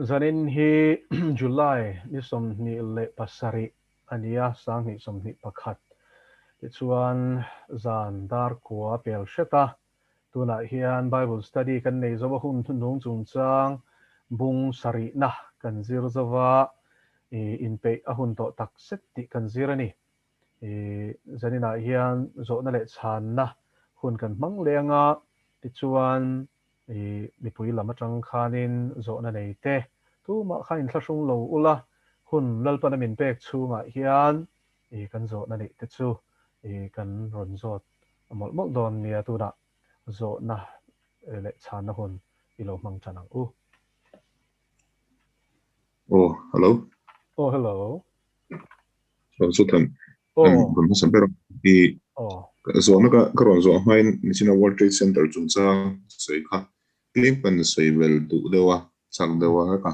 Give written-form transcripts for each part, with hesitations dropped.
Zanin hi July ni 27 a ni a, 2021. Tichuan zan dar kua pel hret a, tunah hian Bible study kan nei zo a, hun hnuhnung chungchang bung sarihna kan zir zo va, inpeih a hun tawh tak zet tih kan zir a ni. Zaninah hian zawhna leh chhanna hun kan hmang leh anga, tichuan mipui lam atang khanin zawhna nei te tumah kha inthlahrung lo ula, hun Lalpana min pek chhungah hian kan zawhna neih te chu kan rawn zawt mawlh mawlh dawn nia, tunah zawhna leh chhanna hun i lo hmang tan ang u. Aw, hello. Aw, hello. Suthan, rawn hmasa ber a. I zawhna ka ka rawn zawh hmain nichina World Trade Center chungchang sawi kha tlem kan sawi vel duh deuh a, chak deuh a hek a.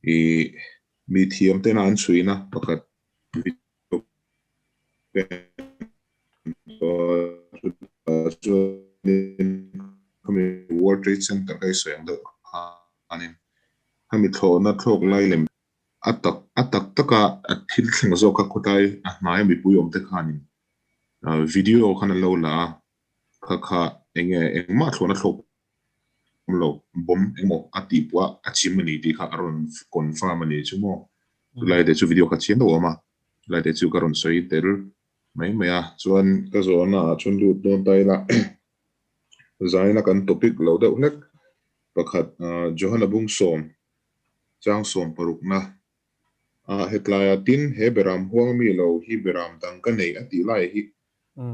I mi thiam tena an chhuina pakhat video chuanin khami World Trade Center kha i sawi ang deuh khanin khami thlawhna thlawk lai lem A tak a tak taka a thil thleng zawk kha khawtlai a hnaia mipui awm te khanin video khan an lo la a, kha kha enge engmah thlawhna thlawk awm lo, bomb engemaw a tih pawh a chim a ni tih kha a rawn confirm a ni chu maw. Chulai te chu video kha chiang deuh a awm a, chulai te chu ka rawn sawi tel mai mai a. Chuan ka zawhna ah chuan lut dawn ta ila zaina kan topic lo deuh hlek pakhat Johana Bungsawm Chang 60 na a hetlaia tin he beram huang mi lo hi beram dang ka nei a tih lai hi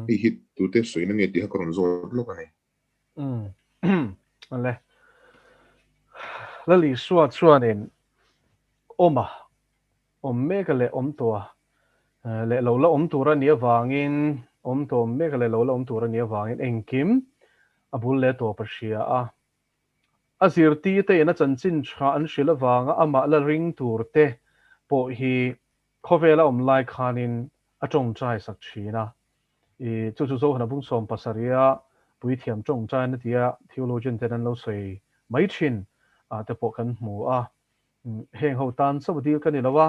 hei hi tute sawina nge tih kha ka rawn zawt lawk a ni. Awle. Lal Isua chuanin awm a, awm mek a leh awm tawh a leh lo la awm tur a nih avangin awm tawh awm mek a leh lo la awm tur a nih avangin engkim a bul leh tawp a hria a. A zirtirte in a chanchin tha an hrilh avanga amah la ring tur te pawh hi khawvel a awm lai khanin a tawngtai sak thin a. I chu chu Zohana bung 70 a puithiam tawngtaina tia theologian ten an lo sawi mai thin ah te pawh kan hmu a. Heng ho tan chauh a dil ka ni lo a,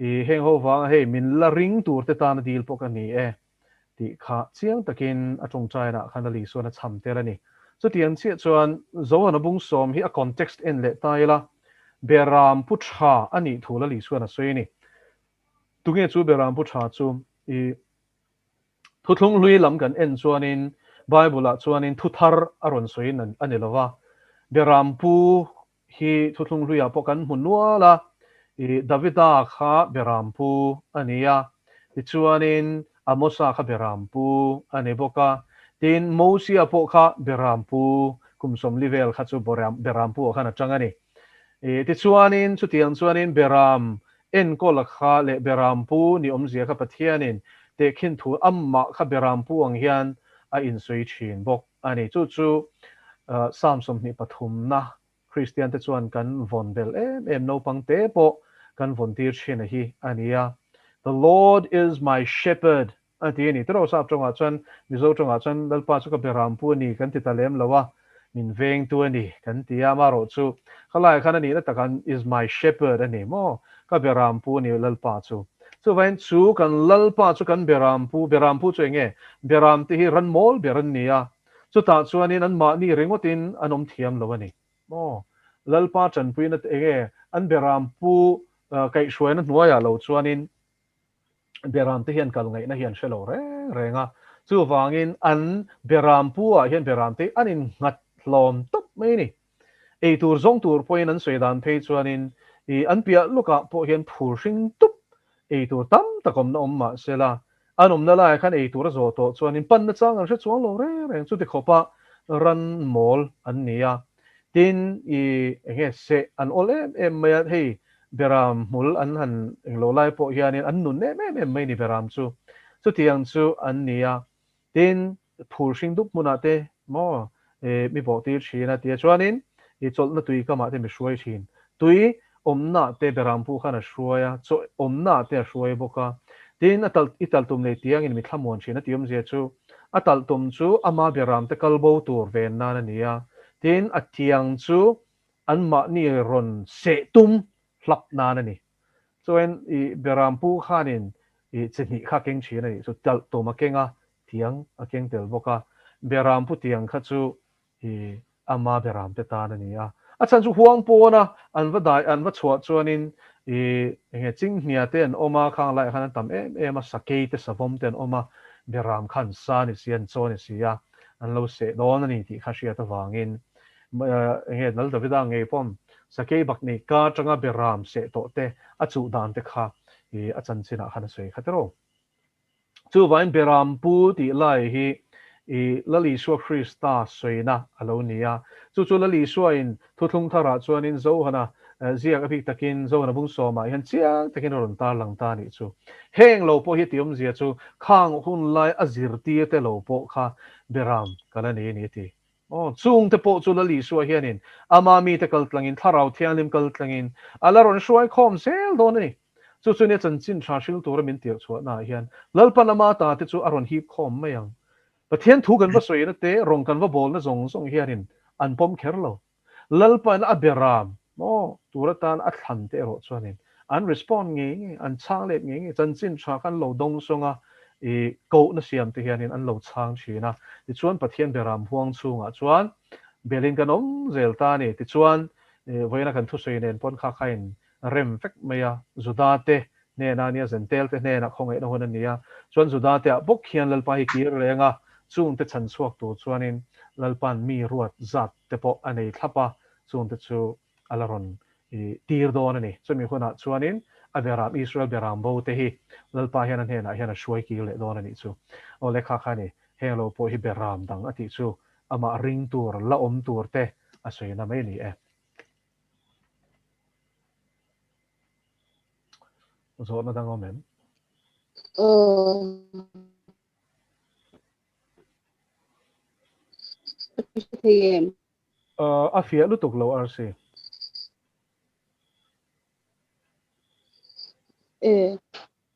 i heng ho vanga hei min la ring tur te tan a dil pawh ka ni e. Tih kha chiang takin a tawngtainah khan a Lisuan a chham tel a ni. Chutiang chiah chuan Zohana bung sawm hi a context en leh ta ila, Beram pu tha a nih thu la Lisuan a sawi a ni. Tunge chu Beram pu tha chu? I Thuthlung hlui lam kan en chuanin Bible-ah chuanin thu thar a rawn sawi a ni lo va, Beram pu hi thuthlung hluiah pawh kan hmu nual a, i Davida kha beram pu a ni a, tichuanin Amosa kha beram pu a ni bawk a, tin Mosia pawh kha beram pu kum 40 vel kha chu beram pu ah khan a tang a ni. I tichuanin chutiang chuanin beram enkawla kha leh beram pu ni awmzia kha Pathianin tehkhin thu amah kha beram pu ang hian a insawi thin bawk. A ni. Chu chu Psalm 23 na Kristian te chuan kan vawn bel em em naupang te pawh kan vawn tir thin a hi a ni a. The Lord is my shepherd a ti a ni. Tiraw Sap tawngah chuan Mizo tawngah chuan Lalpa chu ka berampu a ni kan ti ta lem lo a, min vengtu a ni kan ti a, amaherawh chu khalaiah khan a nihna takah is my shepherd a ni maw? Ka berampu a ni Lalpa chu. Chuvangin chu kan Lalpa chu kan berampu, berampu chu eng nge? Beram te hi ran mawl ber an ni a, chutah chuanin anmahni ringawtin an awm thiam lo a ni maw? Lalpa tanpuina te eng nge? An berampu kaihhruaina hnuaiah lo chuanin beram te hian kal ngaihna hi an hre lo reng reng a, chuvangin an berampu ah hian beram te an innghat hlawm tawp mai a ni. Ei tur zawng tur pawhin an sawi dan phei chuanin ih an piah lukah pawh hian phur hring tup ei tur tam tak awmna awm mah sela, an awmna laiah khan ei tur a zawh tawh chuanin panna chang an hre chuang lo reng reng. Chuti khawpa ran mawl an ni a, tin ih eng nge seh an awl em em mai a, hei beram hmul an han englo lai pawh hianin an nun em em em mai ni beram chu. Chutiang chu an ni a, tin phur hring dup hmunah te maw mi bawh tir thin a tia chuanin i chawlhna tui kamah te mi hruai thin. Tui awmnaah te berampu khan a hruai a, chaw awmnaah te a hruai bawk a. Tin, a tal i talhtum nei tiangin mi thlamuan thin a tih awmzia chu a talhtum chu ama beram te kal bo tur ven nan a ni a. Tin, a tiang chu anmahni rawn seh tum hlap nan a ni. Chuan i Beram pu khanin i chi hnih kha keng thin a nih chu, talh tum a keng a, tiang a keng tel bawk a. Beram pu tiang kha chu i ama Beram te tan a ni a. A chhan chu huang pawna an va dai an va chhuah chuanin i enge chinghnia te an awm a, khang laiah khan an tam em em a, sakei te savawm te an awm a, Beram kha an sa a ni si a, an chaw a ni si a, an lo seh dawn a ni tih kha hriat avangin Enge Lal Davida ngei pawm sakei bak nei ka atanga beram seh tawh te a chuh dan te kha i a chanchinah khan a sawi kha tiraw. Chuvangin beram pu tih lai hi i Lal Isua Krista sawina a lo ni a. Chu chu Lal Isuain thuthlung tharah chuanin Johana ziak a bik takin Johana bung sawmah hian chiang takin a rawn tarlang ta a nih chu. Heng lo pawh hi tiawmzia chu khang hun lai a zirtir te lo pawh kha beram ka la nei a ni a ti. Aw, chungte pawh chu Lal Isua hianin ama mite kal tlangin, Thlarau Thianghlim kal tlangin a la rawn hruai khawm zel dawn a ni. Chu chu nia chanchin tha hril tura min tirh chhuahnaah hian Lalpan ama ta te chu a rawn hip khawm mai ang. Pathian thu kan va sawina te, rawng kan va bawlna zawng zawng hianin an pawm kher lo. Lalpan a beram maw tur atan a thlan te erawh chuanin an respond ngei ngei, an chhang let ngei ngei, chanchin tha kha an lo dawng sawng a, i kohna siam te hianin an lo chhang thin a. Tichuan Pathian beram huang chhungah chuan belin kan awm zel ta a ni. Tichuan vawiina kan thusawi nen pawn kha kha in rem vek mai a, Juda te hnenah a nia, Zentel te hnenah khawngaihna hun a ni a, chuan Juda te ah bawk hian Lalpa hi kir reng a, chungte chhan chhuak tur chuanin Lalpa'n mi ruat zat te pawh a nei thlap a, chungte chu a la rawn tir dawn a ni. Chumi hunah chuanin a beram, Israel beram bo te hi Lalpa hian a hnenah hian a hruai kir leh dawn a nih chu. Aw le kha kha a ni, heng lo pawh hi beram dang a tih chu amah ring tur, la awm tur te a sawina mai a ni e. Zawhna dang awm em? Aw. Thei em? A fiah lutuk lo RC. E.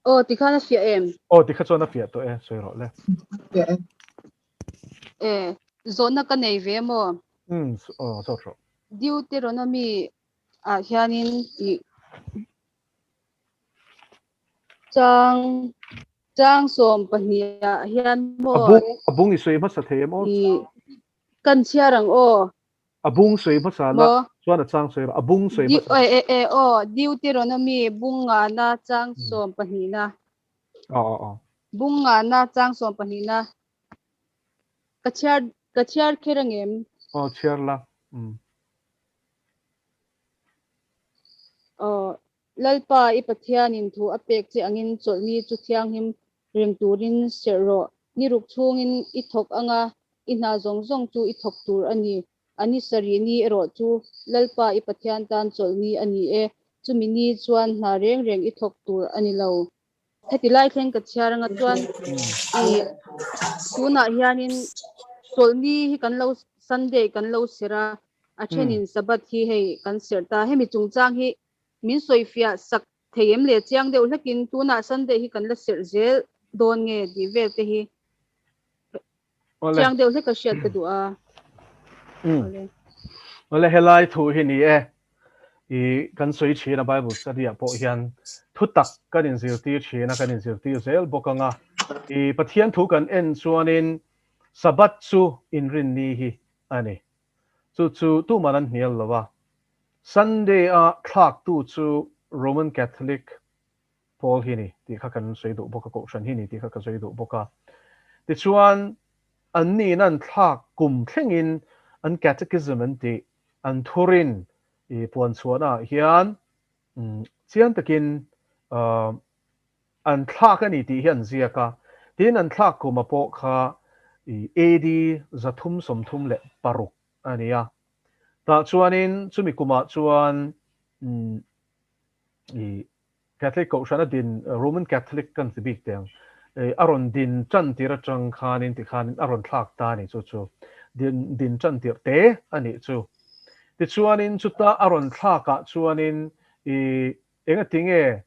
Aw, tikhan a fiah em? Aw, tikha chuan a fiah tawh e, sawi rawh le. E, zawhna ka nei ve maw? Umm, aw, zawt rawh. Deuteronomy ah hianin i chang chang 12 ah hian maw? A bung, a bung i sawi hmasa thei em aw? I kan chhiar ang aw. A bung sawi hmasa la, chuan a chang sawi rawh. A bung sawi hmasa. E, e, aw, Deuteronomy bung ngana chang 12 na. Aw, aw, aw. Bung ngana chang 12 na. Ka chhiar, ka chhiar kher angem? Aw, chhiar la. Um. Aw, Lalpa i Pathianin thu a pek che angin chawlhni chu thianghlim reng turin serh rawh. Ni ruk chhungin i thawk anga i hna zawng zawng chu i thawk tur a ni. A ni sarih ni erawh chu Lalpa i Pathian tan chawlhni a ni e. Chumi ni chuan hna reng reng i thawk tur a ni lo. Heti lai thleng ka chhiar anga chuan i tunah hianin chawlhni hi kan lo Sunday kan lo serh a, a thenin Sabbath hi hei kan serh ta. Hemi chungchang hi min sawifiah sak thei em le chiang deuh hlekin tunah Sunday hi kan la serh zel dawn nge tih vel te hi Chiang deuh hlek a hriat ka duh a. Awle helai thu hi ni e. I kan sawi thin a Bible study ah pawh hian thu tak kan inzirtir thin a, kan inzirtir zel bawk anga. I Pathian thu kan en chuanin Sabbath chu inrinni hi a ni. Chu chu tuman an hnial lo a. Sunday a thlaktu chu Roman Catholic Pawl hi ni tih kha kan sawi duh bawk a, Kohhran hi ni tih kha ka sawi duh bawk a. Tichuan, anniin an thlak kum thlengin an catechism an tih, an thurin i puan chhuahnaah hian chiang takin an thlak a ni tih hi an ziak a. Tin, an thlak kuma pawh kha i AD 336 a ni a. Tah chuanin chumi kumah chuan i Catholic Kohhran a din, Roman Catholic kan ti bik teh ang, a rawn din tan tir atang khanin tikhanin a rawn thlak ta a ni chu chu din din tan tirh te a nih chu. Tichuanin chuta a rawn thlakah chuanin i engatinge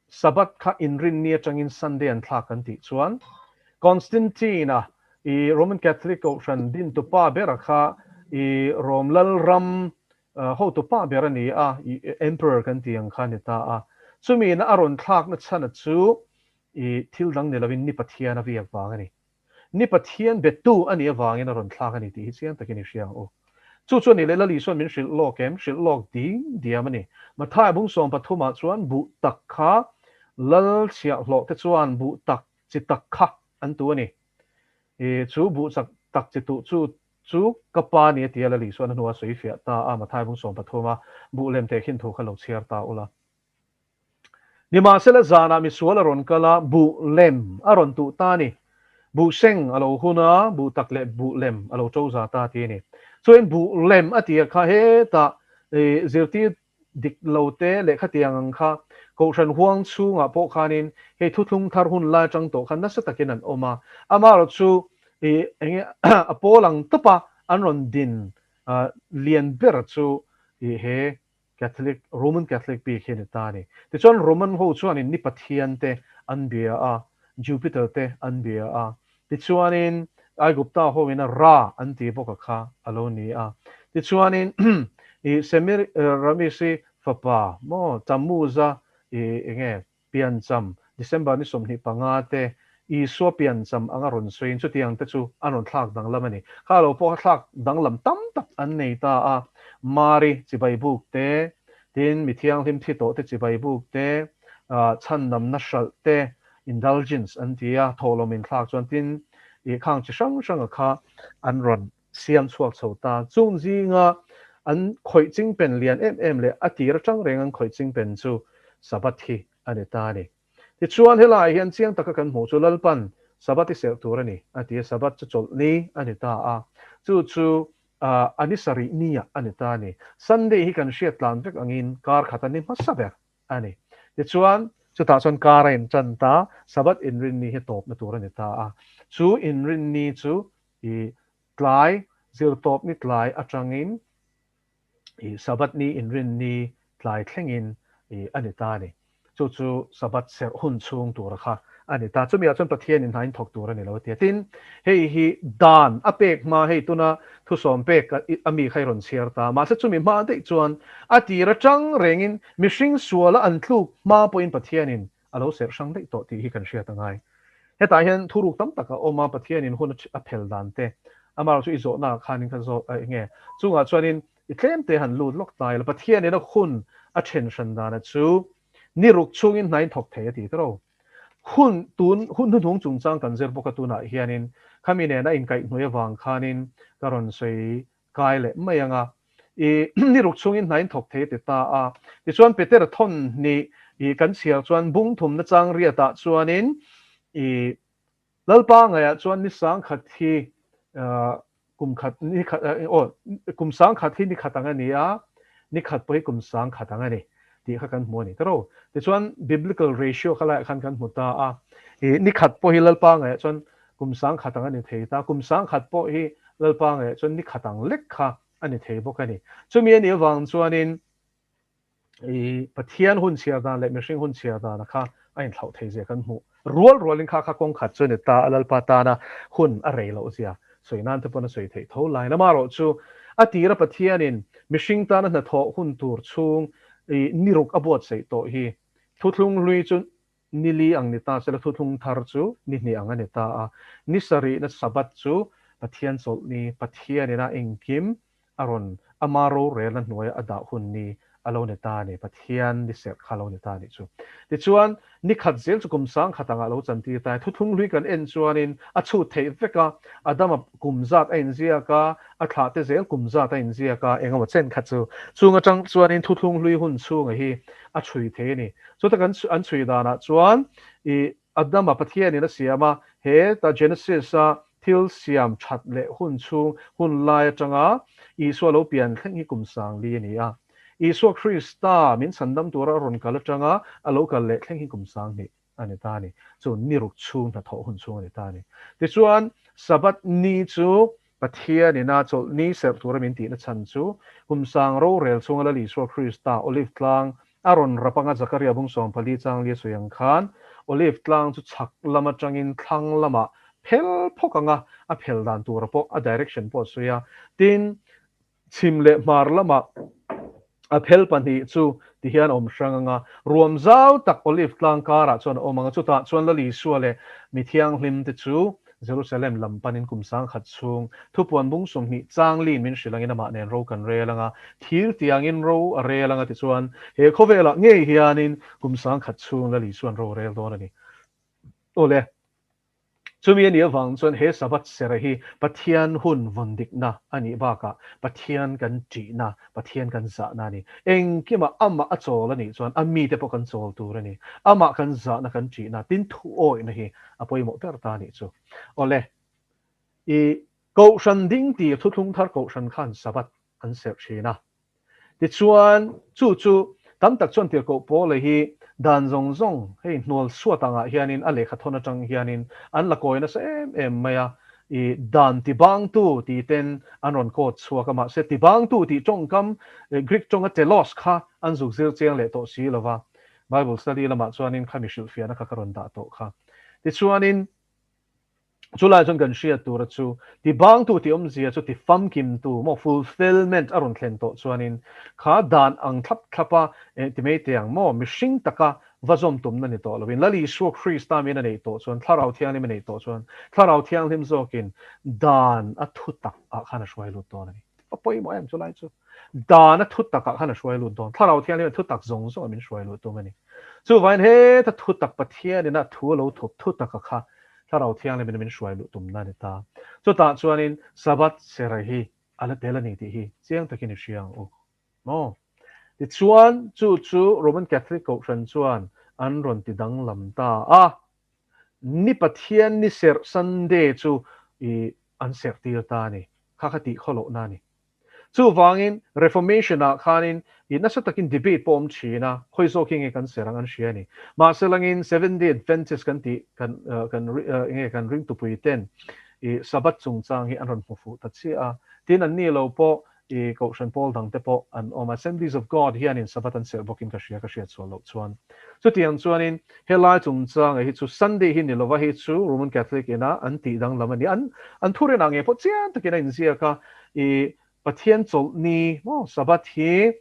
Sabbath kha inrinni atangin Sunday an thlak an tih chuan Constantine-a i Roman Catholic Kohhran dintupa bera kha I Rom lal ram hotu pa ber a ni a, Emperor kan tih ang kha a ni ta a. Chumi ina a rawn thlakna chhana chu i thil dang ni lovin ni Pathian a viak vang a ni. Ni Pathian betu a nih avangin a rawn thlak a ni tih hi chiang takin i hria ang u. Chu chu a nih leh Lal Isua'n min hrilh lawk em? Hrilh lawk ding diam a ni. Matthai bung 13 ah chuan buh tak kha Lal chhiahhlawh te chuan buh tak chi tak kha an tu a ni. I chu buh chak tak chi tuh chu chu ka pa a ni a ti a, Lal Isua'n a hnua sawi fiah ta a, Matthai bung 13 a buh lem teh khin thu kha lo chhiar ta ula. Nimahsela zanah misual a rawn kal a, buh lem a rawn tuh ta a ni. Buh seng a lo hun a, buh tak leh buh lem a lo to za ta ti a ni. Chuan buh lem a tia kha hetah zirtir dik lo te leh khatiang ang kha Kohhran huang chhungah pawh khanin hei thuthlung thar hun lai atang tawh khan nasa takin an awm a. Amaherawhchu enge a pawl ang tawpa an rawn din lian ber chu he Catholic, Roman Catholic bik hi a ni ta a ni. Tichuan Roman ho chuanin ni pathian te an bia a, Jupiter te an bia a. Tichuanin Aigupta ho ina Ra an tih bawk a kha a lo ni a. Tichuanin i Semiramis-i fapa maw Tammuz-a i enge Piancham, December ni 25 te, Isua piancham anga rawn sawiin chutiang te chu an rawn thlak danglam a ni. Kha lo pawh kha thlak danglam tam tak an nei ta a, Mari chibai buk te, tin mi thianghlim thi tawh te chibai buk te, chhandamna hralh te, indulgence an ti a, thawhlawm inthlak chuan tin ih khang chi hrang hranga kha an rawn siam chhuak chho ta. Chung zinga an khawih chingpen lian em em leh a tir atang reng an khawih chingpen chu Sabbath hi a ni ta a ni. Tichuan helaiah hian chiang taka kan hmuh chu Lalpan Sabbath i serh tur a ni a ti a, Sabbath chu chawlhni a ni ta a, chu chu a ni sarih niah a ni ta a ni. Sunday hi kan hriat tlan vek angin kar khat a ni hmasa ber a ni. Tichuan chutah chuan kar a intan ta, Sabbath inrinni hi tawpna tur a ni ta a, chu inrinni chu I tlai, zirtawp ni tlai atangin i Sabbath ni inrin ni tlai thlengin i a ni ta a ni. Chu chu Sabbath serh hun chhung tura kha a ni ta. Chumi ah chuan Pathian in hnain thawk tur a ni lo a ti a. Tin, hei hi dan a pek hma, hei tuna thusawm pek a mi kha i rawn chhiar ta. Mahse chumi hma daih chuan a tir atang rengin mihring suala an tluk hma pawhin Pathianin a lo serh hrang daih tawh tih hi kan hriat a ngai. Hetah hian thuruk tam tak a awm a, Pathianin hun a phel dan te, amaherawhchu i zawhnaah khanin ka zawt a enge? Chungah chuanin i tlemte han lut lawk ta ila, Pathianin a hun a then hran dana chu ni ruk chungin hnain thawk thei a ti ta ro. Hun tun hun hnuhnung chungchang kan zir bawk a tunah hianin khami nena inkaihhnuai avang khanin ka rawn sawi kai leh mai ang a, i ni ruk chungin hna in thawk thei a ti ta a. Tichuan Petera thawn hnih i kan chhiar chuan bung thumna chang riatah chuanin i Lalpa ngaihah chuan ni sangkhat hi kum khat ni khat aw kum sangkhat hi ni khat ang a ni a, ni khat pawh hi kum sangkhat ang a ni tih kha kan hmu a ni ta ro. Tichuan biblical ratio kha laiah khan kan hmu ta a, i ni khat pawh hi Lalpa ngaihah chuan Kum sangkhat ang a ni thei ta, kum sangkhat pawh hi Lalpa ngaiah chuan ni khat ang lek kha a ni thei bawk a ni. Chumi a nih avang chuanin i Pathian hun chhiar dan leh mihring hun chhiar dana kha a inthlauh thei zia kan hmuh rual rualin kha kha kawng khat chu a ni ta a, Lalpa tana hun a rei loh zia sawi nan te pawn a sawi theih tho lain. Amaherawh chu a tira Pathianin mihring tana hnathawh hun tur chhung i ni ruk a buatsaih tawh hi thuthlung hlui chu Ni li ang ni ta sela thuthlung thar chu ni hnih ang a ni ta a. Ni sarihna Sabbath chu Pathian chawlhni, Pathianina engkim a rawn ama rorelna hnuaia a dah hun ni a lo ni ta a ni, Pathian ni serh kha a lo ni ta a nih chu. Tichuan, ni khat zel chu kum sangkhat angah a lo chantir ta a. Thuthlung hlui kan en chuanin a chhut theih vek a, Adama kum zat a inziak a, a thlahte zel kum zat a inziak a, engemaw chen kha chu. Chung atang chuanin thuthlung hlui hun chhunga hi a chhui thei a ni. Chuta kan an chhui danah chuan i Adama Pathianin a siam a, he ta Genesis-a thil siam that leh hun chhung hun lai atanga Isua lo pian thleng hi kum sangli a ni a. Isua Krista min chhandam tura a rawn kal atanga a lo kal leh thleng hi kum sanghnih a ni ta a ni. Chu ni ruk chhung hnathawh hun chhung a ni ta a ni. Tichuan, Sabbath ni chu Pathianin a chawlhni serh tura min tihna chhan chu kum sang rorel chhunga Lal Isua Krista Olive tlang a rawn rap anga Zakaria bung 14 chang li a sawi ang khan Olive tlang chu chhak lam atangin thlang lamah phel phawk anga a phel dan tura pawh a direction pawh a sawi a. Tin, Chhim leh hmar lamah a phel pahnih chu tihian a awm hrang ang a, ruam zau tak Olive tlang karah chuan a awm ang a, chutah chuan Lal Isua leh mi thianghlimte chu Jerusalem lam panin kum sangkhat chhung thupuan bung 20 chang lin min hrilh angin amah nen ro kan rel ang a, thir tiangin ro a rel ang a tichuan he khawvelah ngei hianin kum sangkhat chhung Lal Isua'n ro a rel dawn a ni. Awle. Chumi a nih avang chuan he Sabbath serh hi Pathian hun vawn dikna a nih bakah Pathian kan ṭihna, Pathian kan zahna a ni. Engkimah amah a chawl a nih chuan a mite pawh kan chawl tur a ni. Amah kan zahna, kan ṭihna, tin thuawihna hi a pawimawh ber ta a nih chu. Awle, i Kohhran ding tir thuthlung thar Kohhran khan Sabbath an serh thin a. Tichuan, chu chu tam tak chuan tirhkoh Paula hi dan zawng zawng hei hnual suat angah hianin a lehkha thawn atang hianin an la kawi nasa em em mai a, i dan tibangtu ti ten an rawn kawt chhuak a, mahse tibangtu tih tawngkam Greek tawnga telos kha an zuk zir chiang leh tawh si lova, Bible study lamah chuanin khami hrilhfiahna kha ka rawn dah tawh kha. Tichuanin. Chulai chuan kan hriat tura chu tibangtu tih awmzia chu tifamkimtu maw fulfilment a rawn thlen tawh chuanin kha dan ang thlap thlapa eh ti mai teh ang maw mihring taka va zawm tumna ni tawh loin Lal Isua Krista min a neih tawh chuan Thlarau Thianghlim a neih tawh chuan Thlarau Thianghlim zawkin dan a thu tak ah khan a hruai lut dawn a ni. A pawimawh em chulai chu. Dan a thu takah khan a hruai lut dawn. Thlarau Thianghlim a thu tak zawng zawng a min hruai lut tum a ni. Chuvangin heta thu tak Pathianin a thu a lo thup thu taka kha Thlarau Thianghlimin min hruai luh tumna a ni ta. Chutah chuanin Sabbath serh hi a la tel a ni tih hi chiang takin i hria ang u. Maw? Tichuan, chu chu Roman Catholic Kohhran chuan an rawn ti danglam ta a. Ni Pathian ni serh Sunday chu i an serh tir ta a ni. Kha kha tih khawlohna a ni. Chuvangin Reformation ah khanin i nasa takin debate pawh awm thin a, khawi zawk hi nge kan ser ang an hria a ni. Mahse langin Seventh Day Adventist kan tih kan kan nge kan ringtupui ten i Sabbath chungchang hi an rawn hmu fuh ta chiah a. Tin an ni lo pawh i Kohhran pawl dang te pawh an awm a. Assemblies of God hianin Sabbath an serh bawkin ka hria ka hriat sual loh chuan. Chutiang chuanin helai chungchanga hi chu Sunday hi ni lova hei chu Roman Catholic ina an tih danglam a ni. An an thurinah ngei pawh chiang takin a inziak a. I Pathian chawlhni maw Sabbath hi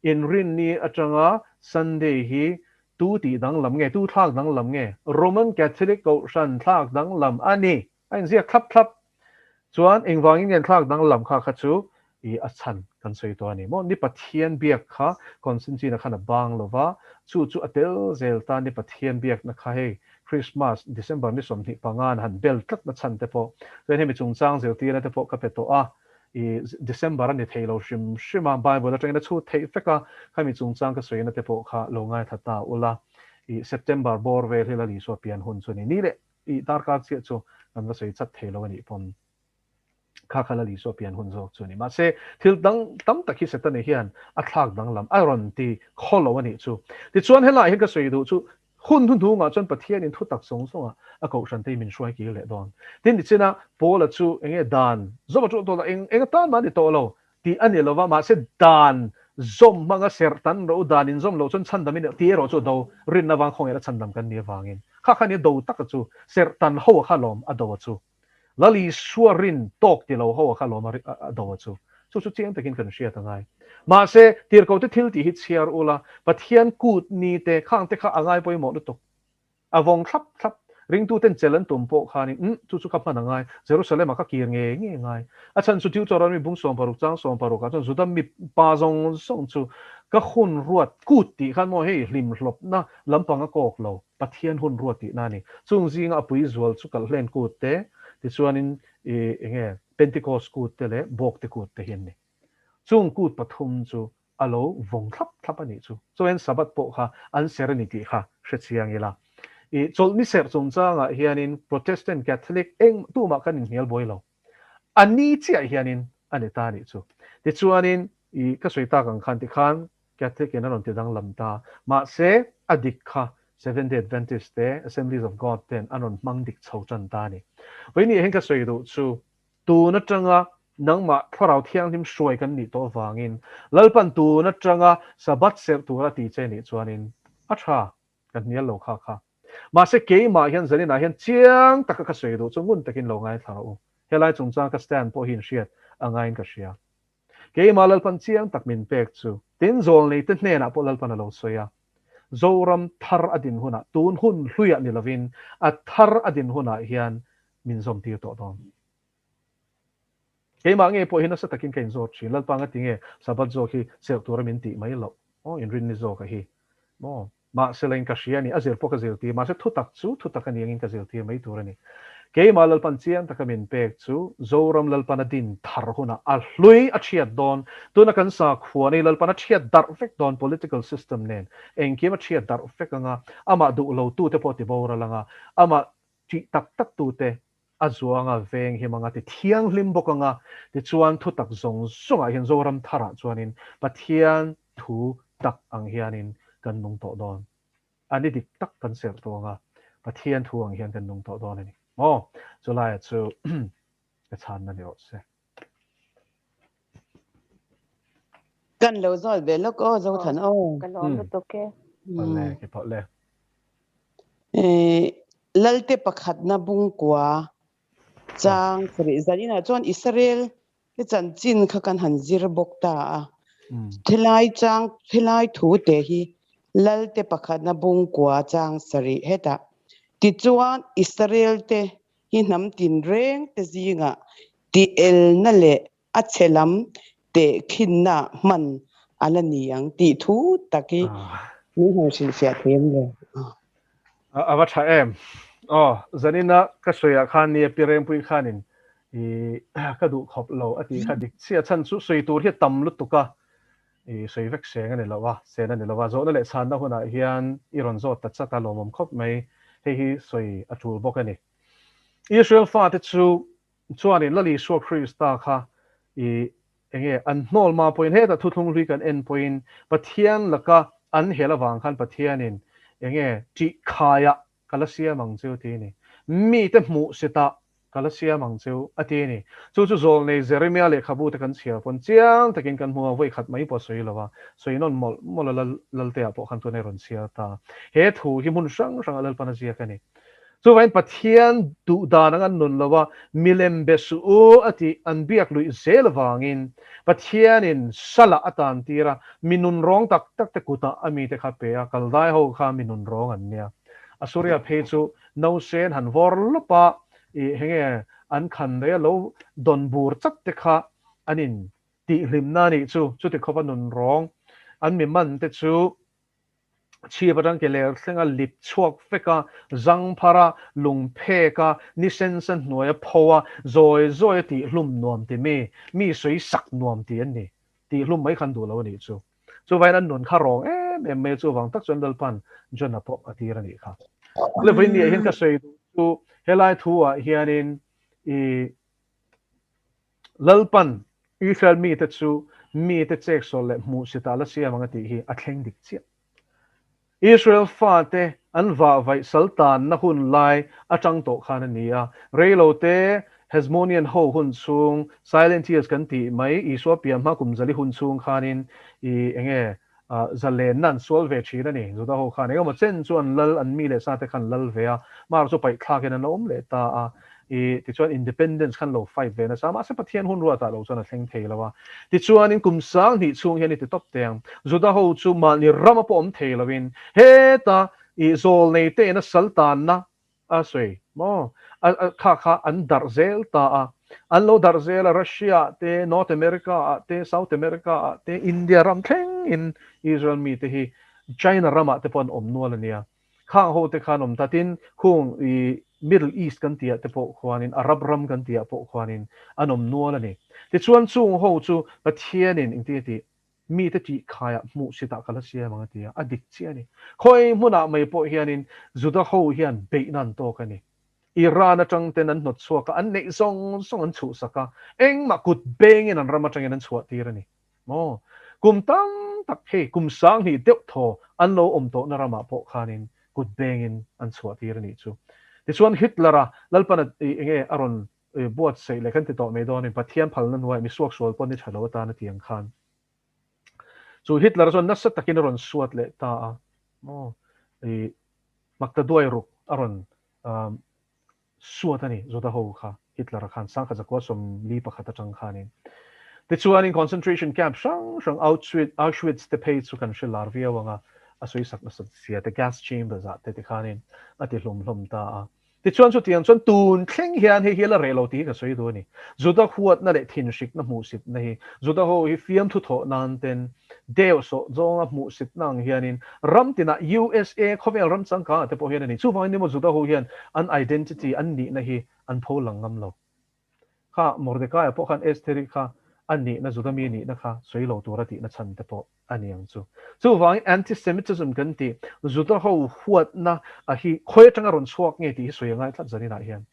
inrinni atanga Sunday hi tu tih danglam nge, tu thlak danglam nge? Roman Catholic Kohhran thlak danglam a ni. A inziak thlap thlap. Chuan engvangin nge an thlak danglam kha kha chu i a chhan kan sawi tawh a ni maw? Ni Pathian biak kha Constantine-a khan a bang lo va, chu chu a tel zel ta ni Pathian biakna kha hei Christmas December ni 25 an han bel tlat na chhan te pawh chuan hemi chungchang zirtirna te pawh ka pe tawh a, i December a ni thei lo hrim hrim a, Bible atangin a chhut theih vek a, khami chungchang ka sawina te pawh kha lo ngaithla ta ula, i September bawr vel hi Lal Isua pian hun chu a ni. Ni leh i darkar chiah chu kan va sawi chat thei lo a nih pawn. Kha kha Lal Isua pian hun zawk chu a ni. Mahse, thil dang tam tak hi Setana hian a thlak danglam, a rawn ti khaw lo a nih chu. Tichuan, helaiah hian ka sawi duh chu, hun hnuhnungah chuan Pathianin thu tak zawng zawnga a kohhran te hi min hruai kir leh dawn. Tin, nichina Paula chu eng nge dan zawm a ṭul tawh lo, eng eng atan mah a ni tawh lo tih a ni lo va, mahse dan zawm hmanga serh tan rawh u, dan inzawm loh chuan chhandam i ni tih erawh chu a do, rinna vang khawngaihna chhandam kan nih avangin. Kha kha nia do taka chu, serh tan ho a kha lawm a do a chu. Lal Isua rin tawk ti lo ho a kha lawm a do a chu. Chu chu chiang takin kan hriat a ngai. Mahse, tirhkote thil tih hi chhiar ula, Pathian kut ni te, khang te kha a ngai pawimawh lutuk. A vawng thlap thlap. Ringtuten chel an tum pawh khanin, Umm, chu chu ka hman a ngai. Jerusalem-ah ka kir ngei ngei ngai. A chhan chu Deuteronomy bung 60 chang 60 ah chuan Juda mipa zawng zawng chu ka hun ruat kut tih khan maw hei hlimhlawpna lampang a kawk lo. Pathian hun ruat tihna a ni. Chung zinga a pui zual chu Kalhlen kut te, tichuanin i enge Pentecost kut te leh Bawkte kut te hi an ni. Chung kut pathum chu a lo vawng thlap thlap a nih chu. Chuan Sabbath pawh kha an ser a ni tih kha hre chiang ila. I chawlhni serh chungchangah hianin Protestant, Catholic eng tumah kan inhnial buai lo. A ni chiah hianin a ni ta a nih chu. Tichuanin i ka sawi tak ang khan tikhan Catholic in a rawn ti danglam ta. Mahse, a dik kha Seventh Day Adventist te, Assemblies of God ten an rawn hmang dik chho tan ta a ni. Vawiin hian ka sawi duh chu, tun atanga nangmah Thlarau Thianghlim hruai kan nih tawh avangin Lalpan tun atanga Sabbath serh tura ti che nih chuanin a tha kan hnial lo kha kha. Mahse, keimah hian zaninah hian chiang taka ka sawi duh chu ngun takin lo ngaithla rawh u. Helai chungchang ka stand pawh hi inhriat a ngaiin ka hria. Keimah Lalpan chiang tak min pek chu. Tin, zawlneite hnenah pawh Lalpan a lo sawi a. Zoram thar a din hunah, tun hun hluiah ni lovin, a thar a din hunah hian min zawmtir tawh dawn. Keimah ngei pawh hi nasa takin ka inzawt thin. Lalpa nga tinge Sabbath zawk hi serh tura min tih mai loh? Aw, inrinni zawk a hi maw? Mahsela in ka hria a ni, a zir pawh ka zirtir, mahse thutak chu thutak a ni angin ka zirtir mai tur a ni. Keimah Lalpan chiang taka min pek chu Zoram Lalpan a din thar hunah a hlui a thiat dawn, tuna kan sakhua nei Lalpan a thiat darh vek dawn political system nen engkim a thiat darh vek anga, amah duh lo tute pawh ti boral anga, amah tih tak tak tute a zuanga veng him anga ti thianghlim bawk anga, tichuan thutak zawng zawngah hian Zoram tharah chuanin Pathian thu tak ang hianin kan nung tawh dawn. A ni dik tak kan serh tawh anga, Pathian thu ang hian kan nung tawh dawn a ni. Maw? Chulaia chu ka chhanna ni rawh se. Kan lo zawt ve lawk aw Zothan aw. Ka lawm lutuk e. Awle, ke pawh le. Lalte pakhatna bungkua chang sarih zaninah chuan Israel te chanchin kha kan han zir bawk ta a. Helai chang helai thu te hi Lalte pakhatna bungkua chang sarih hetah tichuan Israel te hi hnam tinreng te zingah tih elna leh a chhe lam tehkhinna hman a la ni ang tih thu tak hi min han hrilhfiah thei em le? A va tha em? Aw, zanina ka sawiah khan nia Pi Rengpui khanin i ka duh khawp lo a tih kha dik chiah chhan chu sawi tur hi a tam lutuk a, i sawi vek seng a ni lo a, sen a ni lo a, zawhna leh chhanna hunah hian i rawn zawt ta chat a lawmawm khawp mai, hei hi sawi a tul bawk a ni. Israel fate chu chuanin Lal Isua Krista kha i enge an hnawl ma pawhin hetah thuthlung hlui kan en pawhin Pathian laka an hel avang khan Pathianin enge tih khaiah ka la siam ang cheu ti a ni. Mite hmuh sitah ka la siam ang cheu a ti a ni. Chu chu zawlnei Jeremia lehkhabu te kan chhiar pawn chiang takin kan hmu a, vawi khat mai pawh a sawi lo a, sawi nawn mawlh mawlh a Lal Laltea pawh khan tuna i rawn chhiar ta. He thu hi hmun hrang hrangah Lalpan a ziak a ni. Chuvangin Pathian duh dan ang an nun lo a, milem be suh u a tih an biak luih zel avangin Pathianin salah a tan tir a, mi nun rawng tak tak te kutah a mite kha pe a, kaldai ho kha mi nun rawng an nia. Asuria phei chu nausen han vawr lawp a, ih henge an khan daih a lo dawn bur chat te kha an in tihhlimna a nih chu, chuti khawpa nun rawng an mi man te chu Chhip atang ke ler thleng a lip chhuak vek a, zang phar a, lung phek a, ni sensa hnuai a pho a, zawi zawi a tih hlum nuam ti mi, mi sawi sak nuam ti an ni. Tih hlum mai khan duh lo a nih chu. Chuvangin an nun kha rawng em em mai a, chuvang tak chuan Lalpan Jona pawh a tir a nih kha. Levain ni ah hian ka sawi duh chu helai thu ah hianin i Lalpan Israel mite chu mite cheksawl leh hmuhsitah la siam ang a tih hi a thleng dik chiah. Israel fate an vahvaih sal tanna hun lai atang tawh khan a ni a, reilote Hasmonean ho hun chhung, Silent Years kan tih mai, Isua pian hma kum zali hun chhung khanin i enge Zalenna an sual ve thin a ni. Juda ho khan engemaw chen chu an lal, an mi leh sa te khan lal ve a, mar chu paih thlakin an lo awm leh ta a. I tichuan independence khan lo fight ve nasa a, mahse Pathian hun ruatah lo chuan a thleng thei lo a. Tichuanin kum sanghnih chhung hian i ti tawp teh ang. Juda ho chu mahni rama pawh awm thei loin heta i zawlnei te'n a sal tanna A sawi maw? A kha kha an darh zel ta a. An lo darh zel a, Russia ah te, North America ah te, South America ah te, India ram thleng in Israel mi te hi China ram ah te pawh an awm nual a nia. Khang ho te khan awm ta. Tin, khung i Middle East kan tih ah te pawh khuanin, Arab ram kan tih ah pawh khuanin an awm nual a ni. Tichuan chung ho chu Pathianin engtin a tih? Mite tih khaiah hmuh sitah ka la siam ang a ti a, a dik chiah a ni. Khawi hmunah mai pawh hianin Juda ho hian beihna an tawk a ni. Iran atang ten an hnawt chhuak a, an neih zawng zawng an chhuhsak a, engmah kut bengin an ram atangin an chhuah tir a ni. Maw? Kum tam tak hei kum sanghnih deuh thaw an lo awm tawhna ramah pawh khanin kut bengin an chhuah tir a nih chu. Tichuan Hitler-a Lalpana enge a rawn Buatsaih leh kan ti tawh mai dawnin Pathian phalna hnuaiah mi suaksual pawh ni tha lo atan a ti ang khan. Chu Hitler chuan nasa takin a rawn suat leh ta a, maw i Maktaduai ruk a rawn suat a ni Juda ho kha Hitler-a khan 1941 atang khanin. Tichuanin concentration camp hrang hrang Auschwitz te phei chu kan hre lar viau ang a, a sawisak nasat zia te gas chambers ah te tikhanin a ti hlawm hlawm ta a. Tichuan chutiang chuan tun thleng hian hei hi a la reh lo tih hi ka sawi duh a ni. Juda huatna leh thinhrikna hmuhsitna hi Juda ho hi fiamthu thawh nan ten deuhsawh zawnga hmuhsitna ang hianin ram tinah USA khawvel ram changkangah te pawh hian a ni. Chuvangin nimaw Juda ho hian an identity an nihna hi an pho lang ngam lo. Kha Mordekaia pawh khan Estheri kha a nihna Juda mi nihna kha sawi lo tura tihna chhan te pawh a ni ang chu. Chuvangin anti-Semitism kan tih Juda ho huatna a hi khawi atanga rawn chhuak nge tih hi sawi a ngai tlat zaninah hian.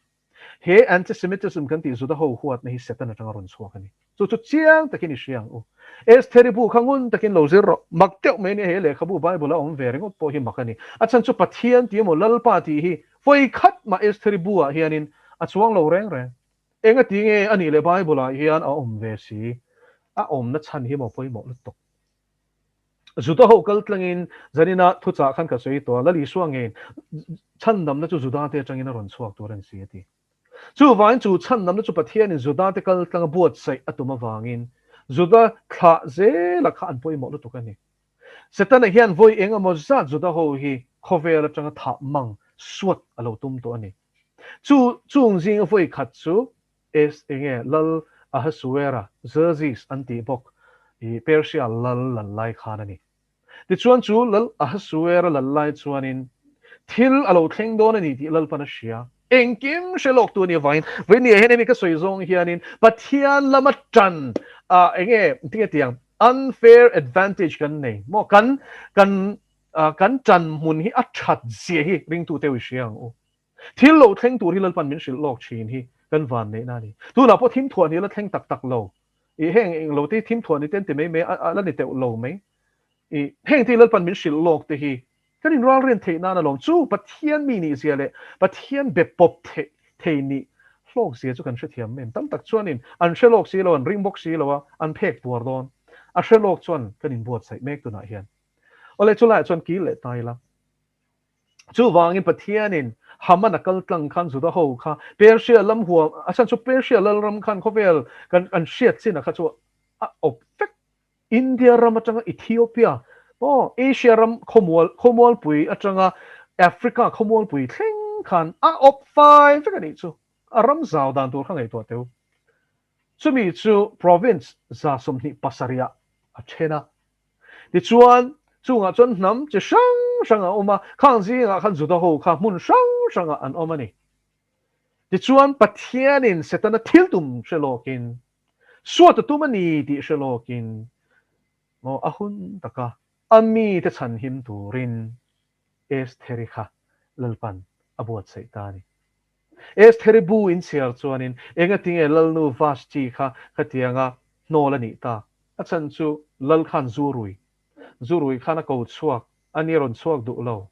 He anti-Semitism kan tih Juda ho huatna hi Satan atanga rawn chhuak a ni. Chu chu chiang takin i hria ang u. Estheri bu kha ngun takin lo zir rawh. Mak deuh mai nia he lehkhabu Bible a awm ve ringawt pawh hi mak a ni. A chhan chu Pathian tih emaw Lalpa tih hi vawi khat mah Estheri bu ah hianin a chuang lo reng reng. Enga ti nge a nih leh Bible ah hian a awm ve si? A awmna chhan hi maw pawimawh lutuk. Juda ho kal tlangin zanina thuchah khan ka sawi tawh a, Lal Isua ngeiin chhandamna chu Juda te atangin a rawn chhuak tur a ni si a ti. Chuvangin chu chhandamna chu Pathianin Juda te kal tlanga buatsaih a tum avangin Juda thlah zela kha an pawimawh lutuk a ni. Setana hian vawi eng emaw zat Juda ho hi khawvel atanga thah mang suat a lo tum tawh a ni. Chu chung zinga vawi khat chu Es enge Lal Ahasuera, Xerxes an tih bawk i Persia lal lal lai khan a ni. Tichuan chu Lal Ahasuera lal lai chuanin thil a lo thleng dawn a ni tih Lalpan a hria. Engkim hre lawk tu a nih avangin vawinia hian hemi ka sawi zawng hianin Pathian lama tan ah enge tinge tiang unfair advantage kan nei maw kan kan kan tan hmun hi a that zia hi ringtute u i hria ang u. Thil lo thleng tur hi Lalpan min hrilh lawk thin hi kan van neihna a ni. Tunah pawh thim thuah ni la thleng tak tak lo. I heng eng lo te hi thim thuah ni te an ti mai mai a la ni teuh lo mai. I heng te hi Lalpan min hrilh lawk te hi kan inralrian theih nan alawm. Chu Pathian mi nih zia leh Pathian be pawp theih thei nih hlawk zia chu kan hrethiam em. Tam tak chuanin an hre lawk si lo, an ring bawk si lo a, an phek puar dawn. A hre lawk chuan kan inbuatsaih mek tunah hian. Awle chulaiah chuan kil leh ta ila. Chuvangin Pathianin Haman a kal tlang khan Juda ho kha Persia lam huam, a chhan chu Persia lalram khan khawvel kan an hriat chin a kha chu a awp vek. India ram atanga Ethiopia maw Asia ram khawmual khawmualpui atanga Africa khawmualpui thleng khan a awp fai vek a nih chu. A ram zau dan tur kha ngaihtuah teu. Chumi chu province 27 ah a then a. Tichuan, chungah chuan hnam chi hrang hrang a awm a, khang zingah khan Juda ho kha hmun hrang hrangah an awm a ni. Tichuan, Pathianin Setana thil tum hre lawkin, suat a tum a ni tih hre lawkin, maw a hun taka a mite chhanhim turin Estheri kha Lalpan a buatsaih ta a ni. Estheri bu inchhiar chuanin engatinge Lalnu Vashti kha khatianga hnawl a nih tak? A chhan chu Lal khan zu rui, zu rui khan a ko chhuak, a ni rawn chhuak duh lo.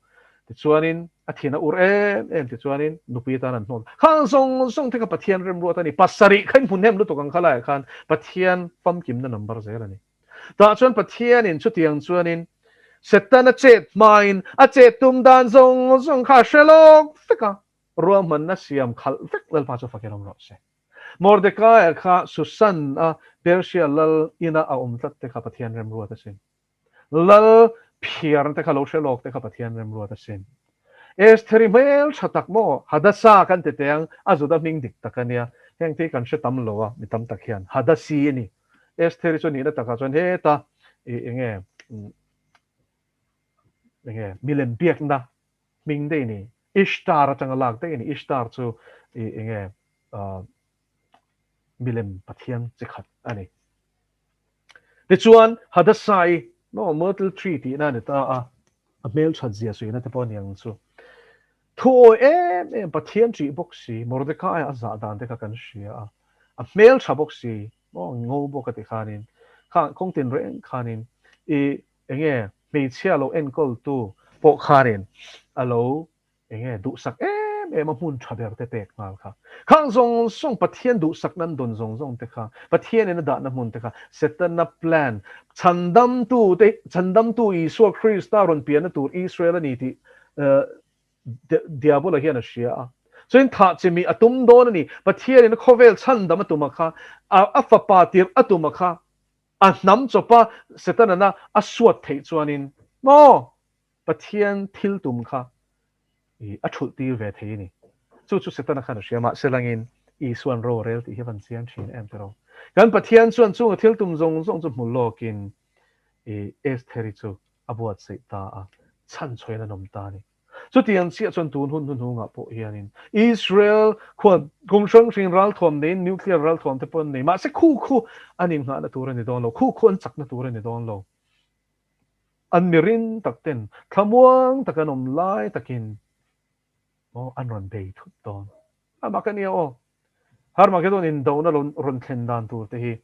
Tichuanin a thin a ur em em tichuanin nupui atan an hnawl. Khang zawng zawng te kha Pathian remruat a ni. Pasarih kha in hmu hnem lutuk ang kha laiah khan Pathian famkimna number zel a ni. Tah chuan Pathianin chutiang chuanin Setana chet hmain a chet tum dan zawng zawng kha a hre lawk vek a, ruahmanna siam khalh vek Lalpa chu fakin awm rawh se. Mordekaia kha Susan-a Persia lal ina a awm tlat te kha Pathian remruat asin. Lal phiarna te kha lo hre lawk te kha Pathian remruat asin. Estheri hmel tha tak maw? Hadassah kan ti teh ang, a Juda hming dik tak a nia. Heng te hi kan hre tam lo a, mi tam tak hian. Hadassi a ni. Estheri chu nihna takah chuan heta i enge enge milem biakna hming daih a ni. Ishtar atanga lak daih a ni. Ishtar chu i enge milem pathian chi khat a ni. Tichuan Hadassah-i maw myrtle tree tihna a ni ta a, a hmelthat zia suihna te pawh a ni ang chu. Thuawi em em Pathian ṭih bawk si, Mordecai a zah dan te kha kan hria a, a hmeltha bawk si, maw ngo bawk a ti khanin, kha kawng tin reng khanin i enge hmeichhia lo enkawltu pawh khanin a lo Enge duhsak em em a hmun tha ber te pek nghal kha. Khang zawng zawng Pathian duhsak nan dawn zawng zawng te kha, Pathianin a dahna hmun te kha, Setana plan, chhandamtu te, chhandamtu Isua Krista rawn pianna tur Israel a ni tih Diabola hian a hria a. Chuan thah chimih a tum dawn a ni. Pathianin a khawvel chhandam a tum a kha, a fapa tirh a tum a kha, a hnam chawpa Setana'n a suat theih chuanin maw Pathian thil tum kha a thulh tir ve thei a ni. Chu chu Setana khan a hria. Mahse langin Isua'n ro a rel tih hi a van chiang thin em tiraw. Kan Pathian chuan chunga thil tum zawng zawng chu hmu lawkin Estheri chu a buatsaih ta a, chhanchhawiin an awm ta a ni. Chutiang chiah chuan tun hun hnuhnungah pawh hianin Israel khuan kum hrang hrangin ralthuam neiin nuclear ralthuam te pawh an nei. Mahse khu khu an innghahna tur a ni dawn lo, khu khu an chakna tur a ni dawn lo. An mirin tak ten thlamuang tak an awm lai takin maw an rawn bei thut dawn. A mak a nia aw. Harmageddon indona lo rawn thlen dan tur te hi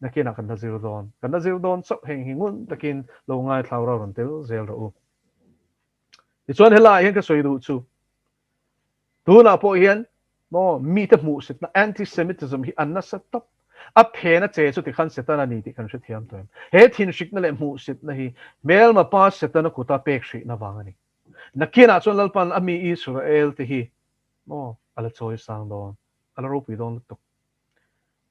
nakinah kan la zir dawn. Kan la zir dawn chauh heng hi ngun takin lo ngaithlau rau rawn tel zel rawh u. Tichuan helaiah hian ka sawi duh chu tunah pawh hian maw mite hmuhsitna anti-Semitism hi an nasa tawp. A phena che chu tikhan Setana a ni tih kan hrethiam tawh em? He thinhrikna leh hmuhsitna hi hmelma pa Setana kuta pek hrihna vang a ni. Nakinah chuan Lalpan a mi Israel te hi maw a la chawi sang dawn, a la ropui dawn lutuk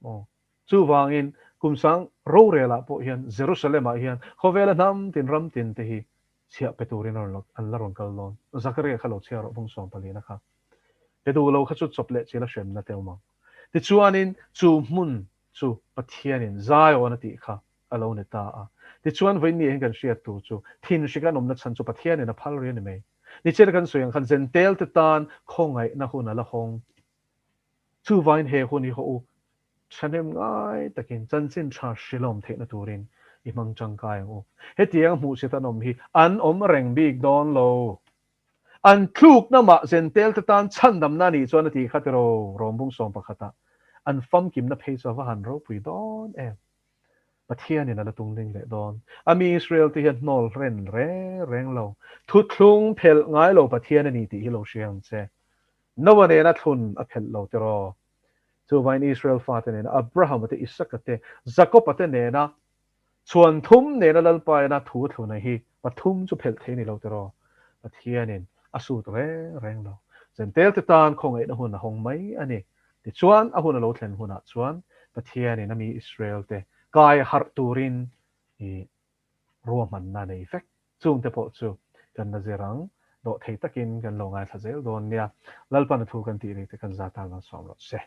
maw. Chuvangin kum sang rorelah pawh hian Jerusalem-ah hian khawvela hnam tin ram tin te hi chhiah pe turin an la rawn kal dawn. Zakaria kha lo chhiar rawh bung sawm palina kha. Pe duh lo kha chu chawp leh chil a hremna te awm ang. Tichuanin chu hmun chu Pathianin Zion a tih kha a lo ni ta a. Tichuan vawiin hian kan hriat tur chu thinhrik an awmna chhan chu Pathianin a phal rih a ni mai. Nichina kan sawi ang khan Jentail te tan khawngaihna hun a la hawng. Chuvangin he hun hi haw u, thahnem ngai takin chanchin tha hrilawm theihna turin i hmang tangkai ang u. Hetiang hmuhsit an awm hi an awm reng bik dawn lo. An tlukna mah Jentail te tan chhandamna a nih chuan a ti kha tiraw Rawmbung sawm pakhatah an famkimna phei chu a va han ropui dawn em. Pathianin a la tungling leh dawn. A mi Israel te hian hnawl ren reng reng lo. Thuthlung phelh ngai lo Pathian a ni tih hi lo hria ang che. Noah nena thlun a phelh lo tiraw? Chuvangin Israel fate nena Abrahama te, Isaka te, Jakoba te nena chhuan thum nena Lalpa ina thu thluna hi pathum chu phelh thei ni lo tiraw? Pathianin a sut reng reng lo. Zentel te tan khawngaihna hun a hawng mai a ni. Tichuan a hun a lo thlen hunah chuan Pathianin a mi Israel te kai harh turin i ruahmanna nei vek. Chungte pawh chu kan la zir ang, dawhthei takin kan lo ngaithla zel dawn nia. Lalpan a thu kan tih ri te kan za tan rawn sawm rawh se.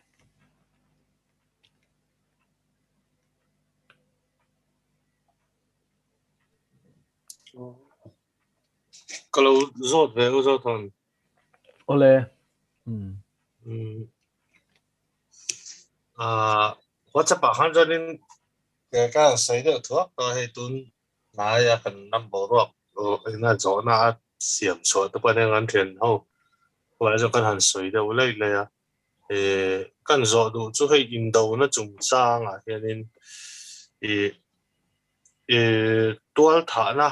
Ka lo zawt ve u Zothawn. Awle. WhatsApp ah khan chuanin ka sawi deuh thuak tawh a hei tun hnaia kan ram boruak ina zawhna a siam chhuah te pawh hian an thian ho khuai chu kan han sawi deuh laih laih a eh kan zawh duh chu hei indona chungchangah hianin ih ih tual thahna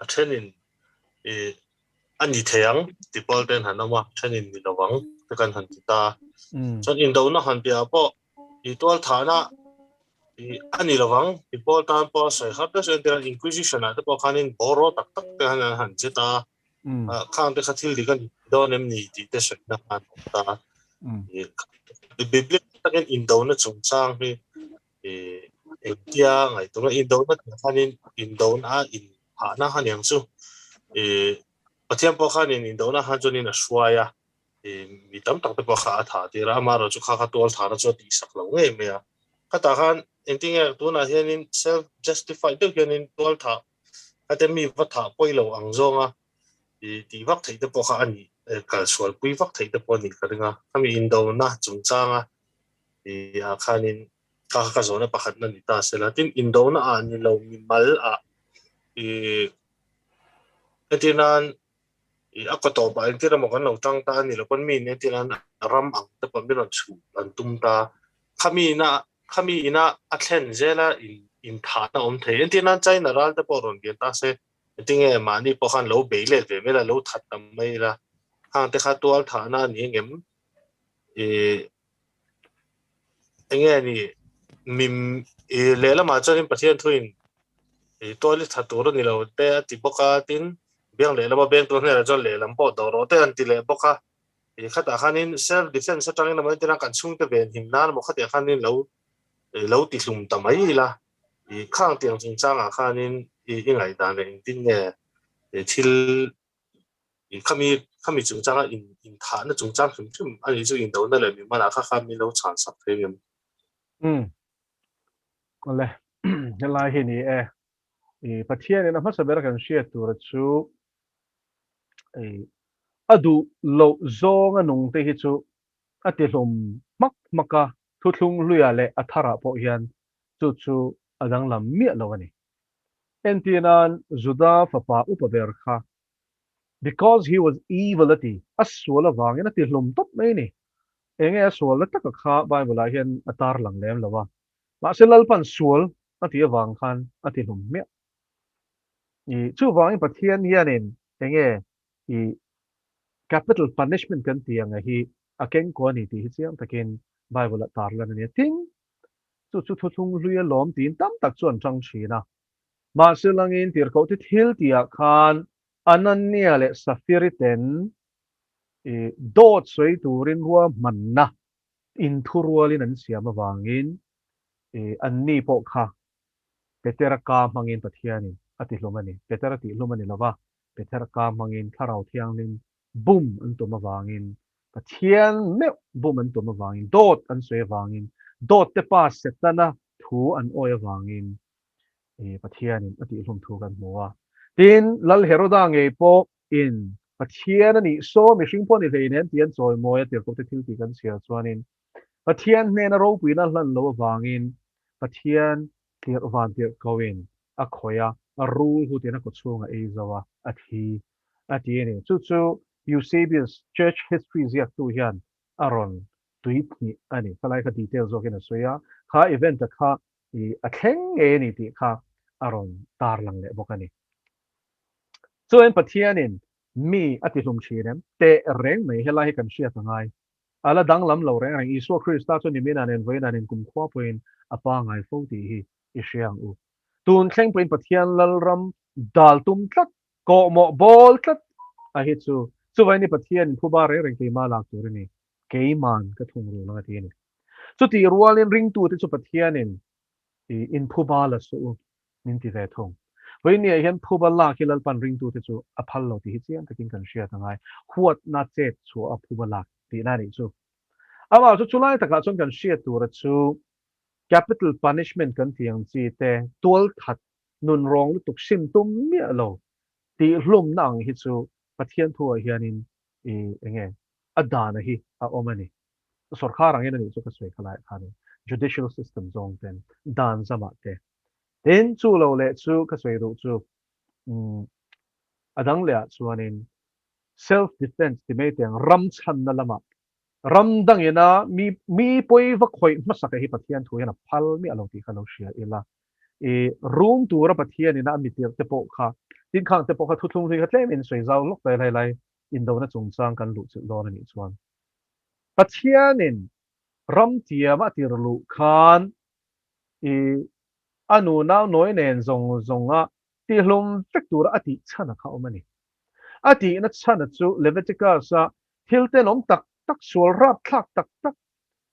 a thenin ih a ni thei ang ti pawl te an han awm a thenin ni lo ang te kan han ti ta chuan indona han piahah pawh I tual thahna i a ni lovang ti pawl tan pawh a sawi har deuh entir a inquisition ah te pawh khanin bawraw tak tak te khan an han che ta a khang te kha thil dik a ni dawn em ni tih te sawina khan awm ta i biblical takin indona chungchang hi i engtia ngaihtuah nge indona tih khanin indona a inphahna a niang chu i Pathian pawh khanin indona khan chuanin a hruai a mi tam tak te pawh kha a thah tir a, amaherawh chu kha kha tual thahna chu a tihsak lo ngei mai a. Khatah khan engtinge tunah hianin self justified deuh hianin tual thah kha te mi va thah pawi lo ang zawnga tih vak theih te pawh kha a nih kalsual pui vak theih te pawh a nih ka ring a. Khami indona chungchanga ah khanin kha kha ka zawhna pakhatna ni ta sela. Tin, indona ah ni lo mimal ah entir nan I a kaw tawpah engtir emaw kan lo tang ta a ni lo pawn mi in entir an ram ang te pawh min rawn chhuh an tum ta. Khami ina khami ina a thlen zela in inthahna awm thei. Entir nan China ral te pawh rawn lian ta se engtinge mahni pawh khan lo bei let ve mai la, lo that ta mai la. Khang te kha tual thahna a ni engem I enge ni mim i lehlamah chuanin Pathian thuin i tual i that tur a ni lo te a ti bawk a, tin biang lehlama beng tur hnenah chuan lehlam pawh dawh rawh te an ti leh bawk a. I khatah khanin self defense atangin emaw entirna kan chhungte venhim nan emaw khatiang khanin lo lo tihlum ta mai ila i khang tiang chungchangah khanin i i ngaihdan leh engtin nge thil i khami khami chungchanga in inthahna chungchang hrim hrim a nih chu indona leh mimal ah kha kha min lo chhan sak thei em? Umm. Awle, helai hi ni e. I Pathianin a hmasa ber kan hriat tura chu a duh loh zawnga nung te hi chu a ti hlawm hmak hmak a, thuthlung hluia leh a tharah pawh hian chu chu a danglam miah lo a ni. Entir nan Juda fapa upa ber kha because he was evil a ti, a sual avangin a ti hlawm tawp mai a ni. Enge a sualna taka kha Bible ah hian a tarlang lem lo a, mahse Lalpan sual a tih avang khan a ti hlawm hmiah. I chuvangin Pathian hianin enge i capital punishment kan tih ang hi a kengkaw a ni tih hi chiang takin Bible ah tarlan a ni a. Tin, chu chu thuthlung hlui a lawm tiin tam tak chu an tang thin a. Mahse langin tirhkoh te thil tihah khan Anania leh Safiri ten i dawt sawi turin ruahmanna inthurualin an siam avangin i anni pawh kha Petera ka hmangin Pathianin a tihlum a ni. Petera tihlum a ni lova, Petera ka hmangin Thlarau Thianghlim bum an tum avangin, Pathian meuh bum an tum avangin, dawt an sawi avangin, dawt te pa Setana thu an awi avangin Pathianin a tihlum thu kan hmu a. Tin, Lal Heroda ngei pawh in Pathian a nih saw mihring pawh ni hleinem tih an chawimawi a tirhkoh te thil tih kan chhiar chuanin Pathian hnena ropuina hlan lo avangin Pathian tirh van tirh koin a khawih a, a rul hutin a kawchhung a ei zo a, a thi a ti a ni. Chu chu Eusebius, Church History ziaktu hian a rawn tui hnih a ni. Khalai kha detail zawkin a sawi a, kha event-a kha i a thleng ngei a ni tih kha a rawn tarlang leh bawk a ni. Chuan Pathianin mi a tihlum thin em? Teh reng mai helai hi kan hriat a ngai. A la danglam lo reng reng. Isua Krista chu nimin anen vawiin anen kumkhua pawhin a pangai fo tih hi i hria ang u. Tun thleng pawhin Pathian Lalram dal tum tlat, kawhmawh bawl tlat a hi chu chuvai ni Pathianin phuba reng reng keimah lak tur a ni, keiman ka thung rul ang a ti a ni. Chutih rualin ringtute chu Pathianin i inphuba la suh u min ti ve thung. Vawinia hian phuba lak hi Lalpan ringtute chu a phal lo tih hi chiang takin kan hriat a ngai. Huatna chet chhuah a phuba lak tihna a nih chu. Amah chu chulai takah chuan kan hriat tura chu capital punishment kan tih ang chi te, tualthat nunrawng lutuk sim tum miah lo tihhlumna ang hi chu Pathian thuah hianin i enge a dana hi a awm a ni. Sorkar angin a nih chu ka sawi kha laiah khanin judicial system zawng ten dan zamah te tin chu lo leh chu ka sawi duh chu umm a dang lehah chuanin self defense ti mai teng ram chhanna lamah ram dangina mi mi pawi va khawih hmasaka hi Pathian thu hian a phal miah lo tih kha lo hria ila i rum tura Pathianina a mitirh te pawh kha tin khang te pawh kha thuthlung hlui kha tlemin sawi zau lawk lai lai indona chungchang kan luh chilh dawn a nih chuan Pathianin ram tiam a tir luh khan i a nunau nawi nen zawng zawnga tihlum vek tura a tih chhan a kha awm a ni. A tihna chhan a chu Leviticus-a thil tenawm tak tak, sual rapthlak tak tak,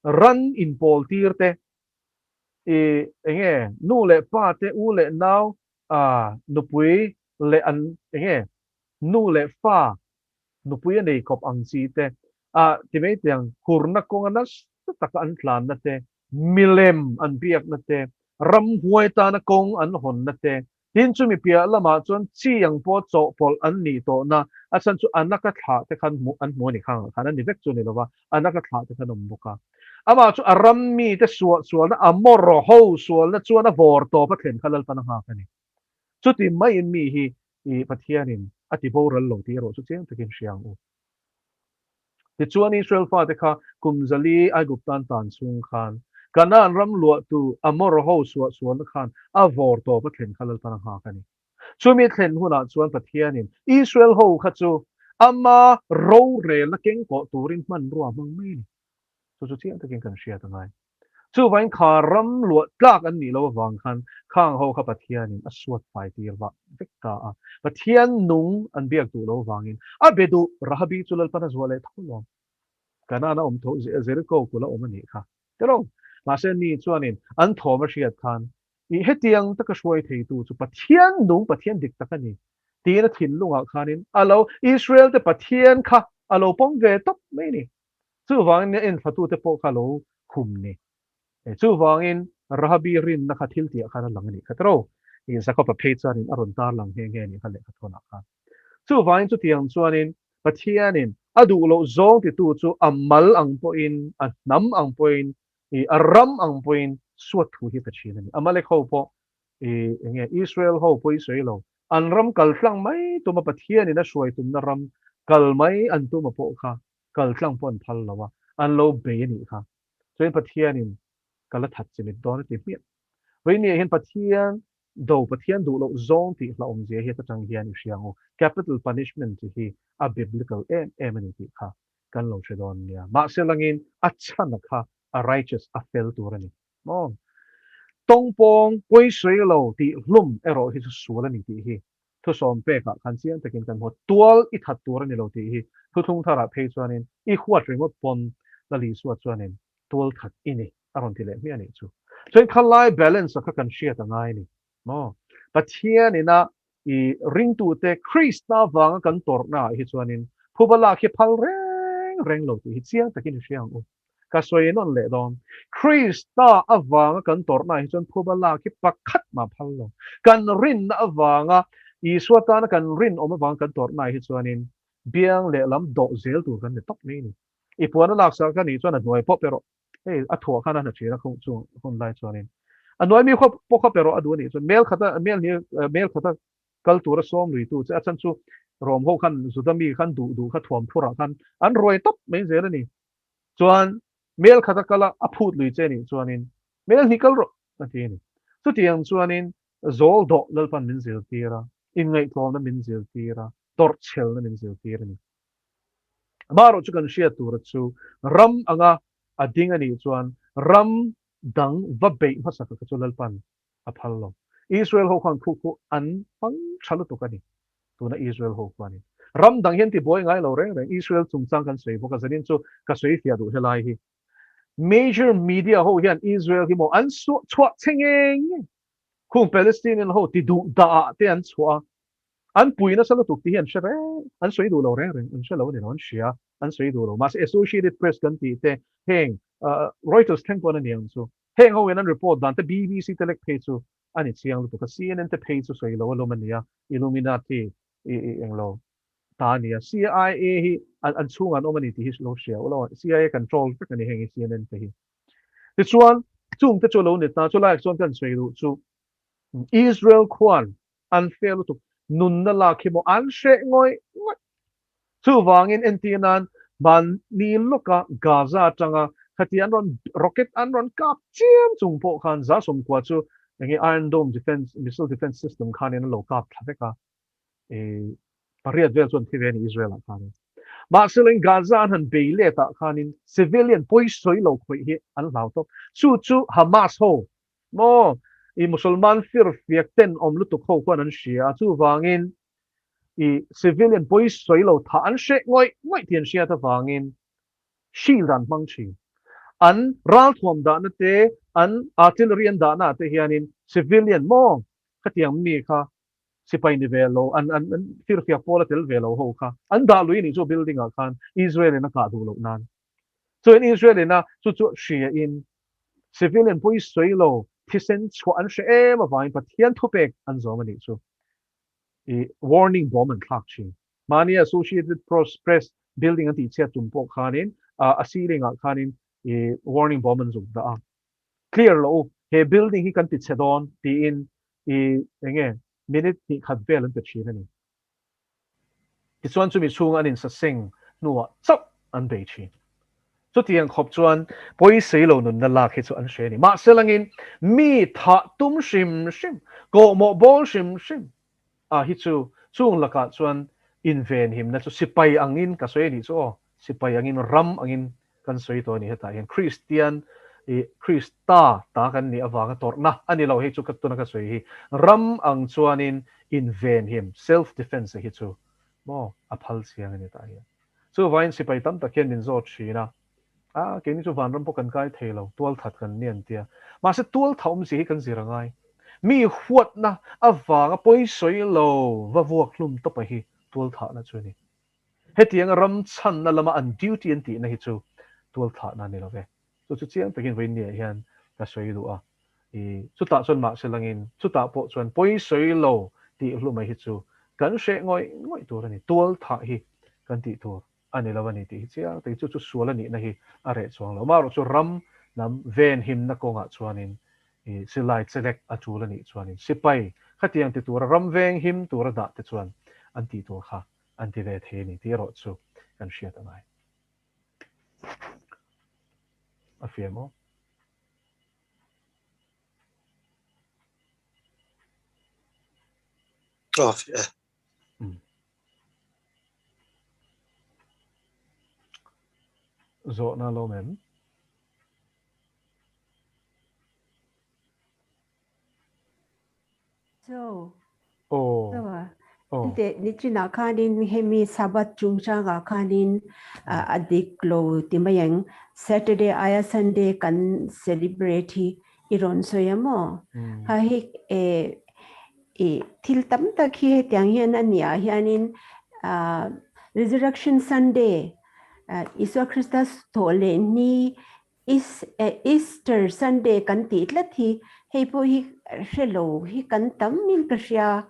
ran inpawl tir te, i enge nu leh pa te, u leh nau, a nupui leh an enge nu leh fa nupui a nei kawp ang chi te, ah ti mai teh ang, hurna kawnga nasa taka an tlanna te, milem an biakna te, ramhuai tana kawng an hawnna te, tin chumi piah lamah chuan chi ang pawh chawhpawlh an nih tawhna, a chhan chu a naka thlah te khan hmuh an hmu a ni khang khan a ni vek chu a ni lova, a naka thlah te khan awm bawk a. Amah chu a ram mite suah sualna, a mawr ho sualna chuan a vawr tawp a thlen kha Lalpan a nghak a ni. Chuti maiin mi hi I Pathianin a ti boral lo tih erawh chu chiang takin hria ang u. Tichuan Israel fate kha kum zali Aiguptan tan chhung khan Kanaan ram luahtu Amor ho suahsualna khan a vawr tawp a thlen kha Lalpan a nghak a ni. Chumi thlen hunah chuan Pathianin Israel ho kha chu ama rorelna kengkawh turin hmanrua a hmang mai a ni. Chu chu chiang takin kan hriat a ngai. Chuvangin kha ram luah tlak an nih loh avang khan khang ho kha Pathianin a suat fai tir vah vek ta a. Pathian nung an biak duh loh avangin a be duh Rahabi chu Lalpan a zuah leh tho alawm. Kanaan a awm tho Jericho kul a awm a nih kha. Tiraw? Mahse mi chuanin an thawm a hriat khan i hetiang taka hruai theitu chu Pathian nung Pathian dik tak a ni tiin a thinlungah khanin a lo Israel te Pathian kha a lo pawm ve tawp mai a ni. Chuvangin a enthlatute pawh kha a lo khum ni. Chuvangin Rahabi rinna kha thil tihah khan a lang a nih kha tiraw? Jakob-a phei chuanin a rawn tar lang nghe nghe a nih kha lehkhathawnah khan. Chuvangin chutiang chuanin Pathianin a duh loh zawng titu chu a mal ang pawhin, a hnam ang pawhin, i a ram ang pawhin suat thu hi ka thin a ni. Amalek ho pawh i eng nge Israel ho pawh i sawi lo, an ram kal tlang mai tuma Pathianin a hruai tumna ram kal mai an tuma pawh kha kal tlang pawh an phal lo a, an lo bei a nih kha. Chuan Pathianin ka la that chimit dawn a ti hmiah. Vawiin hian Pathian Do Pathian duh loh zawng tih hlauhawmzia hi atang hian i hria ang u. Capital punishment hi a biblical em em a ni tih kha kan lo hre dawn nia. Mahse langin a chhan a kha a righteous, a fel tur a ni maw? Tawngpawng pawisawi lo tih hlum erawh hi chu sual a ni tih hi thusawm pekah khan chiang takin kan hmu. Tual i that tur a ni lo tih hi thuthlung tharah phei chuanin i huat ringawt pawn Lal Isua chuanin tual that i ni. a rawn ti leh hmiah a nih chu. Chuan khalai balance a kha kan hriat a ngai a ni maw? Pathian ina i ringtute Krista avanga kan tawrhna ah hi chuanin phuba lak hi phal reng reng lo tih hi chiang takin i hria ang u. Ka sawi nawn leh dawn. Krista avanga kan tawrhna ah hi chuan phuba lak hi pakhat mah phal lo. Kan rinna avanga Isua tana kan rinawm avanga kan tawrhna ah hi chuanin biang lehlam dawh zel tur kan ni tawp mai a ni. I puan a laksak a nih chuan a hnuai pawp erawh hei a thuah khan a hna thin a khung chung hun lai chuanin a hnuai mi khaw pawh kha pe rawh a duh a nih chuan mel khata mel ni mel khata kal tura sawm lui tu che a chhan chu Rom ho khan Juda mi khan duh duh kha thuam phurah khan an ruai tawp mai zel a ni chuan mel khata kala a phut lui che nih chuanin mel hnih kal rawh a ti a ni chutiang chuanin zawl dawh Lalpan min zirtir a inngaihtlawmna min zirtir a tawrhchhelna min zirtir a ni. Amaherawh chu kan hriat tura chu ram anga a ding a nih chuan ram dang va beih hmasa kha chu Lalpan a phal lo. Israel ho khan khu khu an hmang tha lutuk a ni. Tuna Israel ho khuanin ram dang hian tibuai ngai lo reng reng. Israel chungchang kan sawi bawk a, zanin chu ka sawi fiah duh helai hi. Major media ho hian Israel hi maw an chhuah che ngei ngei. Khung Palestinian ho ti duh dah ah te an chhuah a, An pui nasa lutuk tih hi an hre reng, an sawi duh lo reng reng, an hre lo a ni lo, an hria, an sawi duh lo. Mahse Associated Press kan tih te, heng Reuters thleng pawh an ni ang chu. Heng ho in an report dan te BBC te lek phei chu a ni chiang lutuk a, CNN te phei chu sawi lo alawm a nia, Illuminati i englo ta a nia. CIA hi an chhungah an awm a ni tih hi lo hria ula, CIA control vek a ni heng hi CNN te hi. Tichuan chung te chu a lo ni ta, chulaiah chuan kan sawi duh chu Israel khuan an fair lutuk, nunna lak hi maw an hreh ngawih ngawih. Chuvangin entir nan mahni lawka Gaza atanga khati an rawn rocket an rawn kap chiam chung pawh khan 190 chu enge Iron Dome defense missile defense system khanin an lo kap thla vek a, pariat vel chuan thi ve a ni Israel ah khanin. Mahse Gaza an han bei let ah khanin civilian pawisawi lo khawih hi an hlau tawp. Chu chu Hamas ho Maw? I Musulman firfiak ten awm lutuk ho khuan an hria a, chuvangin i civilian pawisawi lo thah an hreh ngawih ngawih tih an hriat avangin shield an hmang thin. An ralthuam dahna te, an artillery an dahna ah te hianin civilian maw khatiang mi kha sipai ni ve lo, an an firfiak pawl a tel ve lo ho kha an dah lui nih chu building ah khan Israel in a kah duh loh nan. Chuan Israel in a chu chu hria in Civilian pawisawi lo thisen chhuah an hre em avangin Pathian thupek an zawm a nih chu. I warning bomb an thlak thin. Mahni Associated Press building an tihchhiat tum pawh khanin a ceiling ah khanin i warning bomb an zuk dah a. Clear lo u, he building hi kan tichhe dawn tiin i enge minute hnih khat vel an pe thin a ni. Tichuan chumi chhunga an insaseng hnuah chauh an bei thin. Chutiang khawp chuan pawisei lo nunna lak hi chu an hre a ni. Mahse langin mi thah tum hrim hrim, kawhmawh bawl hrim hrim ah hi chu chung lakah chuan invenhimna chu sipai angin ka sawi a nih chu aw, sipai angin ram angin kan sawi tawh a ni hetah hian Kristian i Krista ta kan nih avanga tawrhna a ni lo hei chu ka tuna ka sawi hi ram ang chuanin invenhim self defense hi chu maw a phal chiang a ni tah hian chuvangin sipai tam tak hian min zawt thin a. A, keini chu vanram pawh kan kai thei lo, tualthat kan ni an tia. Mahse tualtha awmzia hi kan zir a ngai. Mi huatna avanga pawisawi lo va vuak hlum tawpa hi tualthahna chu a ni. Hetianga ram chhanna lama an duty an tihna hi chu tualthahna a ni lo ve. Chu chu chiang takin vawiin niah hian ka sawi duh a. I chutah chuan mahse langin chutah pawh chuan pawisawi lo tih hluma hi chu kan hreh ngawih ngawih tur a ni. Tualthah hi kan tih tur a ni lo a ni tih hi chiang takin chu chu sual a nihna hi a reh chuang lo. Amaherawhchu chu ram hnam venhimna kawngah chuanin i silai chelek a tul a nih chuanin sipai khatiang ti tura ram venghim tura dah te chuan an tih tur kha an ti ve thei a ni tih erawh chu kan hriat a ngai. A fiah maw? A fiah e. Zawhna lo awm em? So, so a, te ni china khanin hemi Sabbath chungchanga khanin a dik lo ti mai ang Saturday aia Sunday kan celebrate hi i rawn sawi a maw? Ha hi e I thil tam tak hi hetiang hian a nih ah hianin Resurrection Sunday, Isua Krista thawh leh ni, Easter Sunday kan tih tlat hi hei pawh hi hre lo hi kan tam in ka hria.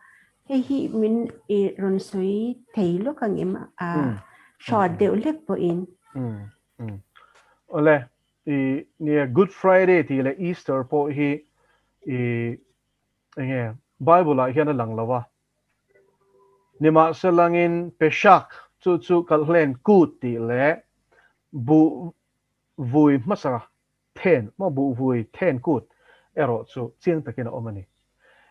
Hei hi min i rawn sawi thei lawk ang em a short deuh hlek pawhin. Awle, i nia Good Friday tih leh Easter pawh hi i Enge Bible ah hian a lang lo a. Nimahselangin Peshak chu chu kalhlen kut tih leh buh vui hmasa then maw buh vui then kut erawh chu chiang takin a awm a ni.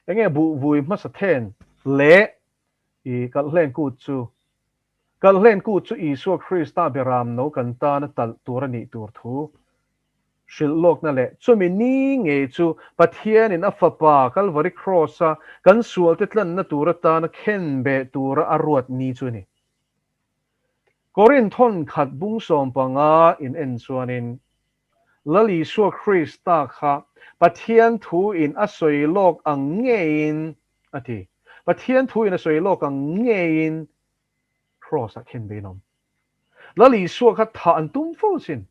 Enge buh vui hmasa then leh i kalhlen kut chu Kalhlen kut chu Isua Krista beram no kan tana talh tur a nih tur thu hrilh lawkna leh chumi ni ngei chu Pathianin a Fapa Kalvari Kraws-a kan sualte tlanna tur atana khenbeh tura a ruat ni chu a ni. Korinth khat bung 15 in en chuanin Lal Isua Krista kha Pathian thu in a sawi lawk ang ngeiin a ti. Pathian thu in a sawi lawk ang ngeiin Kraws-ah khen bein a awm. Lal Isua kha thah an tum fo sin.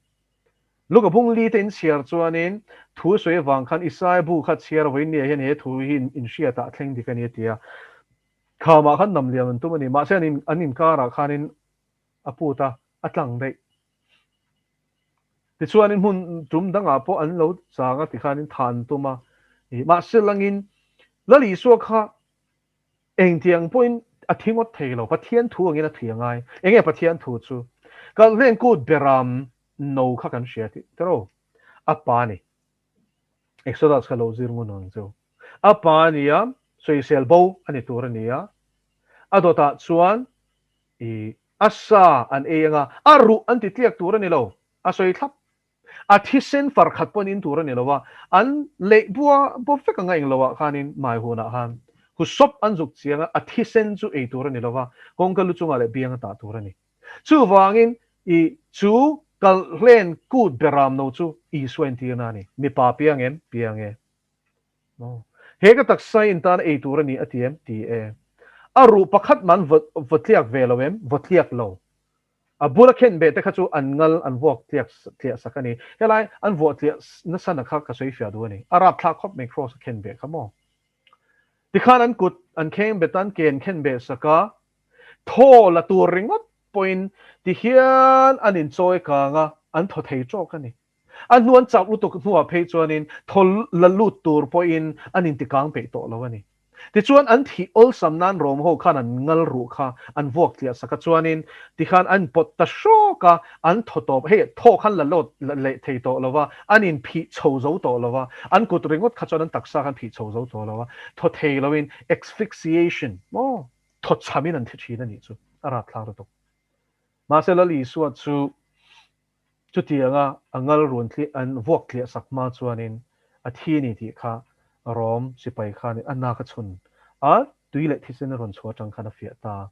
Luka bung li te in chhiar chuanin thu a sawi avang khan Isaia bu kha chhiar a vawiin nia hian he thu hi in hriatah a thleng dik a ni a ti a. Khamah khan nam liam an tum a ni. Mahse an inkarah khanin a put a, a tlang daih. Tichuanin hmun tum dangah pawh an lo chang a tikhanin thah an tum a. Mahse langin Lal Isua kha Engtiang pawhin a thi ngawt thei lo, Pathian thu angin a thi a ngai. Enge Pathian thu chu? Kalhlen kut beram no kha kan hria tih tiraw? A pa ni. Exodus kha lo zir ngun ang chu. A pa nia, sawisel bo a ni tur a ni a. A dawtah chuan i a sa an ei anga a ruh an ti tliak tur a ni lo, a sawi thlap. A thisen far khat pawh an in tur a ni lo a, an leih bua bawp vek anga eng loah khanin mai hunah khan husawp an zuk chiang a, a thisen chu ei tur a ni lo a, kawngka lu chungah leh biang a tah tur a ni. Chuvangin i chu kalhlen kut beram no chu Isua entirna a ni. Mipa piang em? Piang e. Maw? He ka taksa in tan ei tur a ni a ti em? Ti e. A ruh pakhat man vaw tliak ve lo em? Vaw tliak lo. A bula khen beh te kha chu an ngal an vuak tliak tliah sak a ni. Helai an vuah tliah nasa na kha ka sawi fiah duh a ni. A rapthlak khawp mai Kraws a khen beh kha maw? Tikhan an kut an kheng bet a, an ke an khen beh sak a, thaw la tur ringawt pawhin tihian an inchawi kang a, an thaw thei tawk a ni. A hnu an chauh lutuk hnuah phei chuanin thaw la lut tur pawhin an intikang peih tawh lo a ni. Tichuan an thih awlsam nan Rom ho khan an ngal ruh kha an vuak tliah sak a, chuanin tikhan an pawt ta hrawk a, an thaw tawp, hei thaw khan la lawt leh thei tawh lo va, an inphih chho zo tawh lo va, an kut ringawt kha chuan an taksa khan phih chho zo tawh lo va, thaw thei loin asphyxiation maw thaw chhamin an thi thin a nih chu, a rapthlak lutuk. Mahse Lal Isua chu Chutianga a ngal run tliah an vuak tliah sak hma chuanin a thi a ni tih kha Rom sipai khanin a nak a chhun a, tui leh thisen a rawn chhuah atang khan a fiah ta.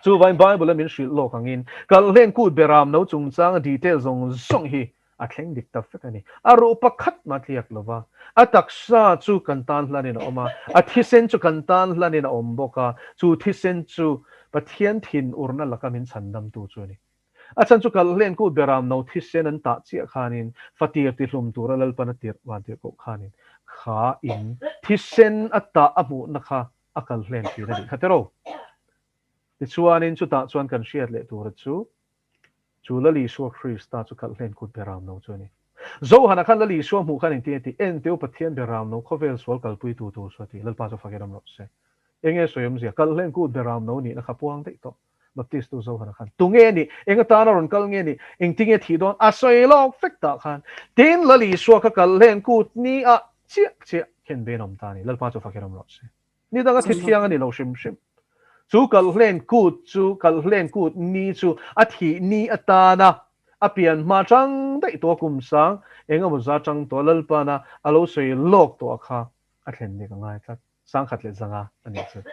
Chuvain Bible-a min hrilh lawk angin Kalhlen kut beram no chungchanga detail zawng zawng hi a thleng dik ta vek a ni. A ruh pakhat mah tliak lo va, a taksa chu kan tan hlanin a awm a, a thisen chu kan tan hlanin a awm bawk a, chu thisen chu Pathian thinurna laka min chhandamtu chu a ni. A chhan chu Kalhlen kut beram no thisen an tah chiah khanin fatir tihlum tura Lalpan a tirh vantirhkoh khanin kha in thisen a tah a hmuhna kha a kal hlen thin a nih kha tiraw? Tichuanin chutah chuan kan hriat leh tura chu, chu Lal Isua Krista chu kal hlen kut beram no chu a ni. Zohana khan Lal Isua hmuh khan engtin a ti? Enteu Pathian beram no khawvel sual kalpuitu tur chu a ti. Lalpa chu fakin awm rawh se. Enge sawi awmzia? Kal hlen kut beram no nihna kha puang daih tawh. Baptistu Zohana khan tunge a nih? Eng atana rawn kal nge a nih? Engtinge thih dawn? A sawi lawk vek tah khan. Tin, Lal Isua kha kal hlen kut ni ah chiah chiah khen ve in awm ta a ni. Lalpa chu fakin awm rawh se. Ni danga thi thiang a ni lo hrim hrim. Chu kal hlen kut chu, kal hlen kut ni chu a thih ni atana a pian hma chang daih tawh a kum sang eng emaw za chang tawh Lalpana a lo sawi lawk tawh a kha a thlen ni ka ngai tlat. Sangkhat leh zanga a nih chu.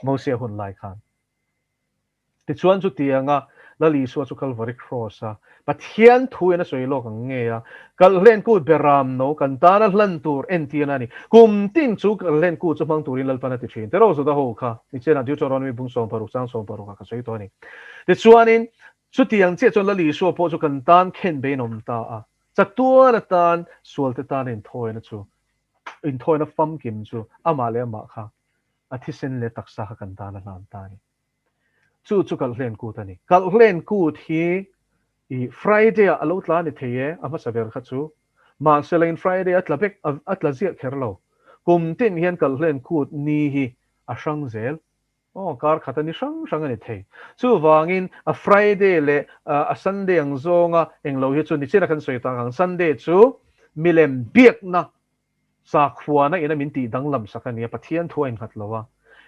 Mosia hun lai khan. Tichuan chutianga Lal Isua chu Kalvari Cross a Pathian thu in a sawi lawk ang nge a, Kalhlen kut beram no kan tana hlan tur entirna a ni. Kum tin chu Kalhlen kut chu hmang turin Lalpan a ti thin. Tiraw Juda ho kha nichenah Deuteronomy bung 16 chang 16 ah ka sawi tawh a ni. Tichuanin chutiang chiah chuan Lal Isua pawh chu kan tan khen bein awm ta a, chatuan atan sualte tan inthawina chu inthawina famkim chu amah leh amah kha a thisen leh taksa kha kan tan a hlan ta a ni. Chu chu Kalhlen Kut a ni. Kalhlen Kut hi i Friday ah a lo tla ni thei e, a hmasa ber kha chu. Mahse la in Friday a tla vek, a tla ziah kher lo. Kum tin hian Kalhlen Kut ni hi a hrang zel. Aw, kar khat a ni hrang hrang a ni thei. Chuvangin a Friday leh a Sunday ang zawnga englo hi chu nichin a kan sawi tak ang, Sunday chu milem biakna Sakhuana ina min tih danglam sak a nia, Pathian thu a innghat lo a.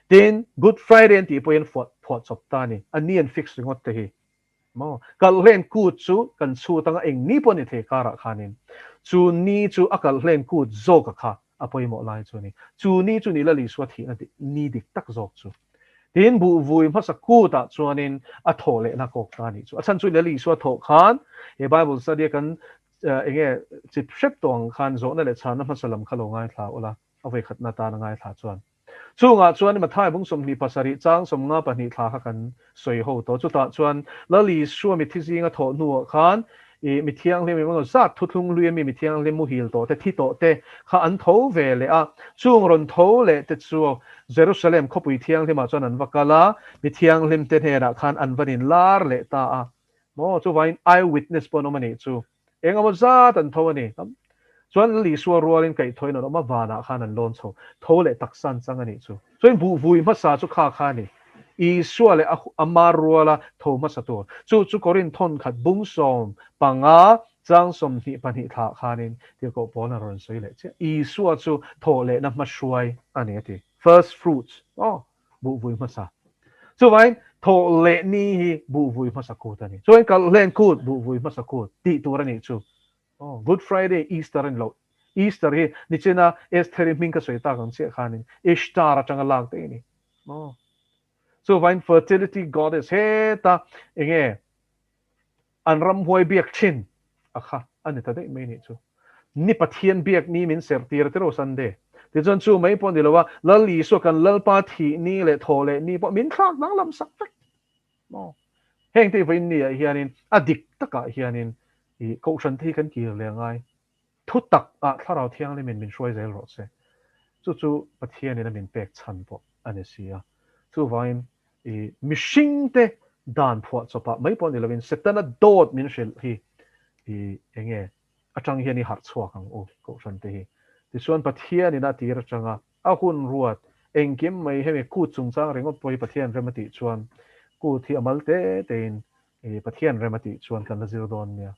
Tin, Good Friday an tih pawhin fuah phuah chawp ta a ni. A ni an fix ringawt te hi. Maw? Kalhlen kut chu kan chhut anga eng ni pawh ni thei karah khanin chu ni chu a kalhlen kut zawka kha a pawimawh lai chu a ni. Chu ni chu ni Lal Isua thihna ni dik tak zawk chu. Tin, buhvui hmasa kutah chuanin a thawh lehna kawk ta a nih chu. A chhan chu Lal Isua thawh khan he Bible study a kan Enge chip hrep tawh ang khan zawhna leh chhanna hmasa lam kha lo ngaithla ula, a vawi khatna atan a ngaithla chuan. Chungah chuan Mathai bung 27 chang 52 thla kha kan sawi ho tawh. Chutah chuan Lal Isua mithi zinga thawh hnuah khan i mi thianghlim emaw zat thuthlung hlui ami mi thianghlim muhil tawh te, thi tawh te kha an tho ve leh a. Chung rawn tho leh te chu Jerusalem khawpui thianghlimah chuan an va kal a, mi thianghlim te hnenah khan an van inlar leh ta a. Maw, chuvangin eye witness pawh an awm a nih chu. Eng emaw zat an tho a ni. Chuan Lal Isua rualin kaihthawhin an awm a, vanah khan an lawn chho. Tho leh taksa an chang a nih chu. Chuan buhvui hmasa chu kha kha a ni. Isua leh a mar ruala tho hmasa tur. Chu chu Korinth thawnkhat bung 15 chang 22 thlah khanin Tirhkoh Paul a rawn sawi leh chiah. Isua chu thawhlehna hmahruai a ni a ti. First fruits. Aw. Buhvui hmasa. Chuvangin thawh leh ni hi buhvui hmasa kut a ni. Chuan kalhlen kut buhvui hmasa kut tih tur a nih chu. Aw, Good Friday, Easter a ni lo. Easter hi nichina Estheri hming ka sawi tak ang chiah khanin Ishtar atanga lak daih a ni. Aw. Chuvangin fertility goddess heta enge An ramhuai biak thin a kha a ni ta daih mai nih chu. Ni Pathian biak ni min serh tir a tiraw Sunday. Tichuan chu mai pawh ni lo a, Lal Isua kan Lalpa thih ni leh thawh leh ni pawh min thlak danglam sak vek maw. Heng te vawiin ni ah hianin a dik takah hianin i Kohhran te hi kan kir leh angai. Thu tak ah Thlarau Thianghlimin min hruai zel rawh se. Chu chu Pathianin a min pek chhan pawh a ni si a. Chuvangin i mihringte dan phuah chawpah mai pawh ni lovin Setana dawt min hrilh hi i enge atang hian i harh chhuak ang u Kohhran te hi. Tichuan Pathianin a tir atanga a hun ruat engkim mai hemi kut chungchang ringawt pawh hi Pathian rem a tih chuan kut hi a mal te tein i Pathian rem a tih chuan kan la zir dawn nia.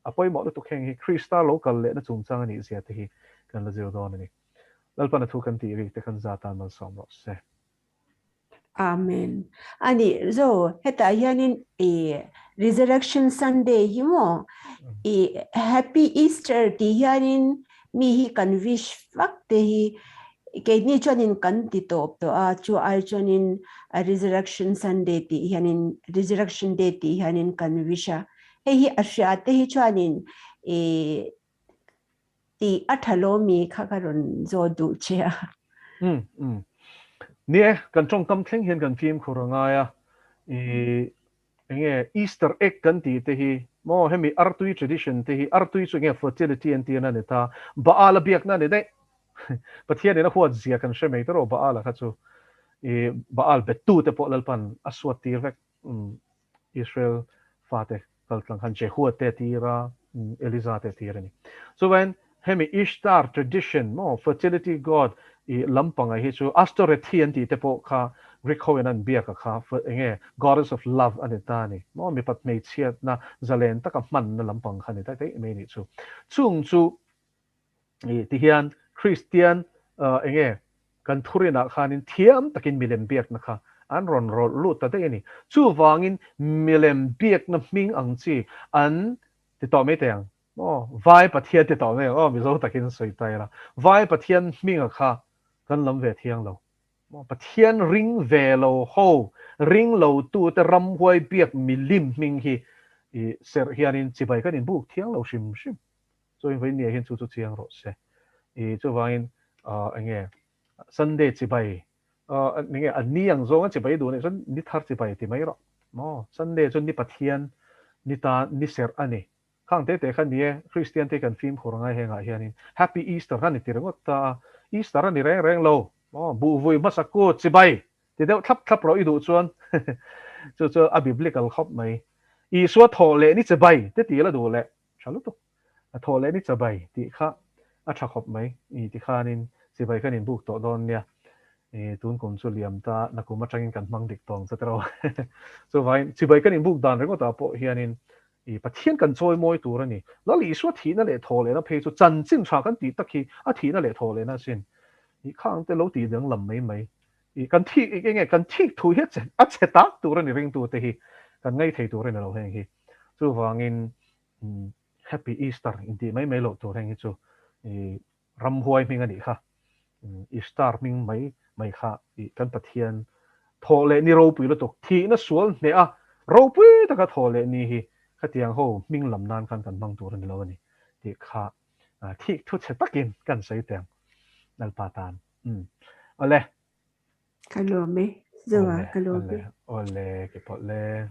A pawimawh lutuk heng hi Krista lo kal lehna chungchang a nih zia te hi kan la zir dawn a ni. Lalpan a thu kan tih rik te kan za tan malsawm rawh se. Amen. Ani zo hetah hianin i Resurrection Sunday hi maw i Happy Easter tih hianin mi hi kan wish vak te hi. Keini chuanin kan ti tawp tawh a, chu ai chuanin Resurrection Sunday tih hianin Resurrection Day tih hianin kan wish a. Hei hi a hria te hi chuanin i tih a tha lo mi kha ka rawn zawt duh che a. Umm umm. Ni e, kan tawngkam thleng hian kan fimkhur a ngai a, i Enge Easter egg kan tih te hi maw hemi artui tradition te hi artui chu enge fertility an tirna a ni ta Baal a biakna a ni daih Pathian in a huat zia kan hre mai tawh Baal a kha chu i Baal bettu te pawh Lalpan a suat tir vek Israel fate kal tlang khan Jehua te a tir a Eliza te a tir a ni chuvain Hemi Ishtar tradition maw, fertility god, i lampanga hi chu Ashtoreth an tih te pawh kha Greek ho in an biak a kha enge goddess of love a ni ta a ni maw, mipat hmeichhiatna zalen taka hmanna lampang kha a ni daih daih mai a nih chu. Chung chu i ti hian Kristian enge kan thurinah khanin thiam takin milem biakna kha an rawn rawlh lut ta daih a ni. Chuvangin milem biakna hming ang chi an ti tawh mai thei ang. Aw, Vai Pathian ti tawh mai ang aw, Mizo takin sawi ta ila. Vai Pathian hminga kha kan lam ve thiang lo. Maw, Pathian ring ve lo ho, ring lo tute ramhuai biak milim hming hi i serh hianin chibai kan inbuk thiang lo hrim hrim. Chuan vawiin ni ah hian chu chu chiang rawh se. I chuvangin eng nge Sunday chibai eng nge a ni ang zawnga chibai duh anih chuan ni thar chibai ti mai rawh. Maw, Sunday chu ni Pathian ni ta ni serh a ni. Khang te te kha ni e, Kristian te kan fimkhur angai hengah hianin Happy Easter kha ni ti ringawt ta a, Easter a ni reng reng lo, maw, buhvui hmasa ku chibai ti deuh thlap thlap rawh i duh chuan chu chu a biblical khawp mai. Isua thawh leh ni chibai te ti la duh leh tha lutuk, a thawh leh ni chibai tih kha a tha khawp mai i ti khanin chibai kan inbuk tawh dawn nia, i tun kum chu liam ta nakum atangin kan hmang dik tawng che tiraw. Chuvangin chibai kan inbuk dan ringawtah pawh hianin I Pathian kan chawi mawi tur a ni. Lal Isua thihna leh thaw lehna phei chu chanchin tha kan tih tak hi a thihna leh thaw lehna asin. I khang te lo tih danglam mai mai. I kan thik eng enge kan thik thu hi a che tak tur a ni ringtu te hi kan ngaih thei tur a ni lo heng hi. Chuvangin Happy Easter intih mai mai loh tur heng hi chu i Ramhuai hming a nih kha. Ishtar hming mai mai kha i kan Pathian thawh leh ni ropui lutuk, thihna sual hneh a ropui taka thawh leh ni hi khatiang ho hming lam nan khan kan hmang tur a ni lo a ni tih kha thik thu chhe takin kan sawi teh ang Lalpa tan. Umm. Awle. Ka lawm e. Zoa, ka lawm e. Awle, ke pawh le.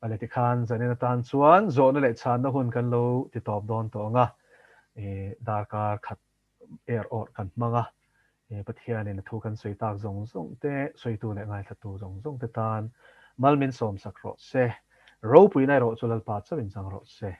Awle tikhan zanin atan chuan zawhna leh chhanna hun kan lo ti tawp dawn tawh ang a. Darkar khat er awrh kan hmang a. Pathianin a thu kan sawi tak zawng zawng te, sawitu leh ngaithlatu zawng zawng te tan mal min sawmsak rawh se. Ropuina erawh chu Lalpa chauhin chang rawh se.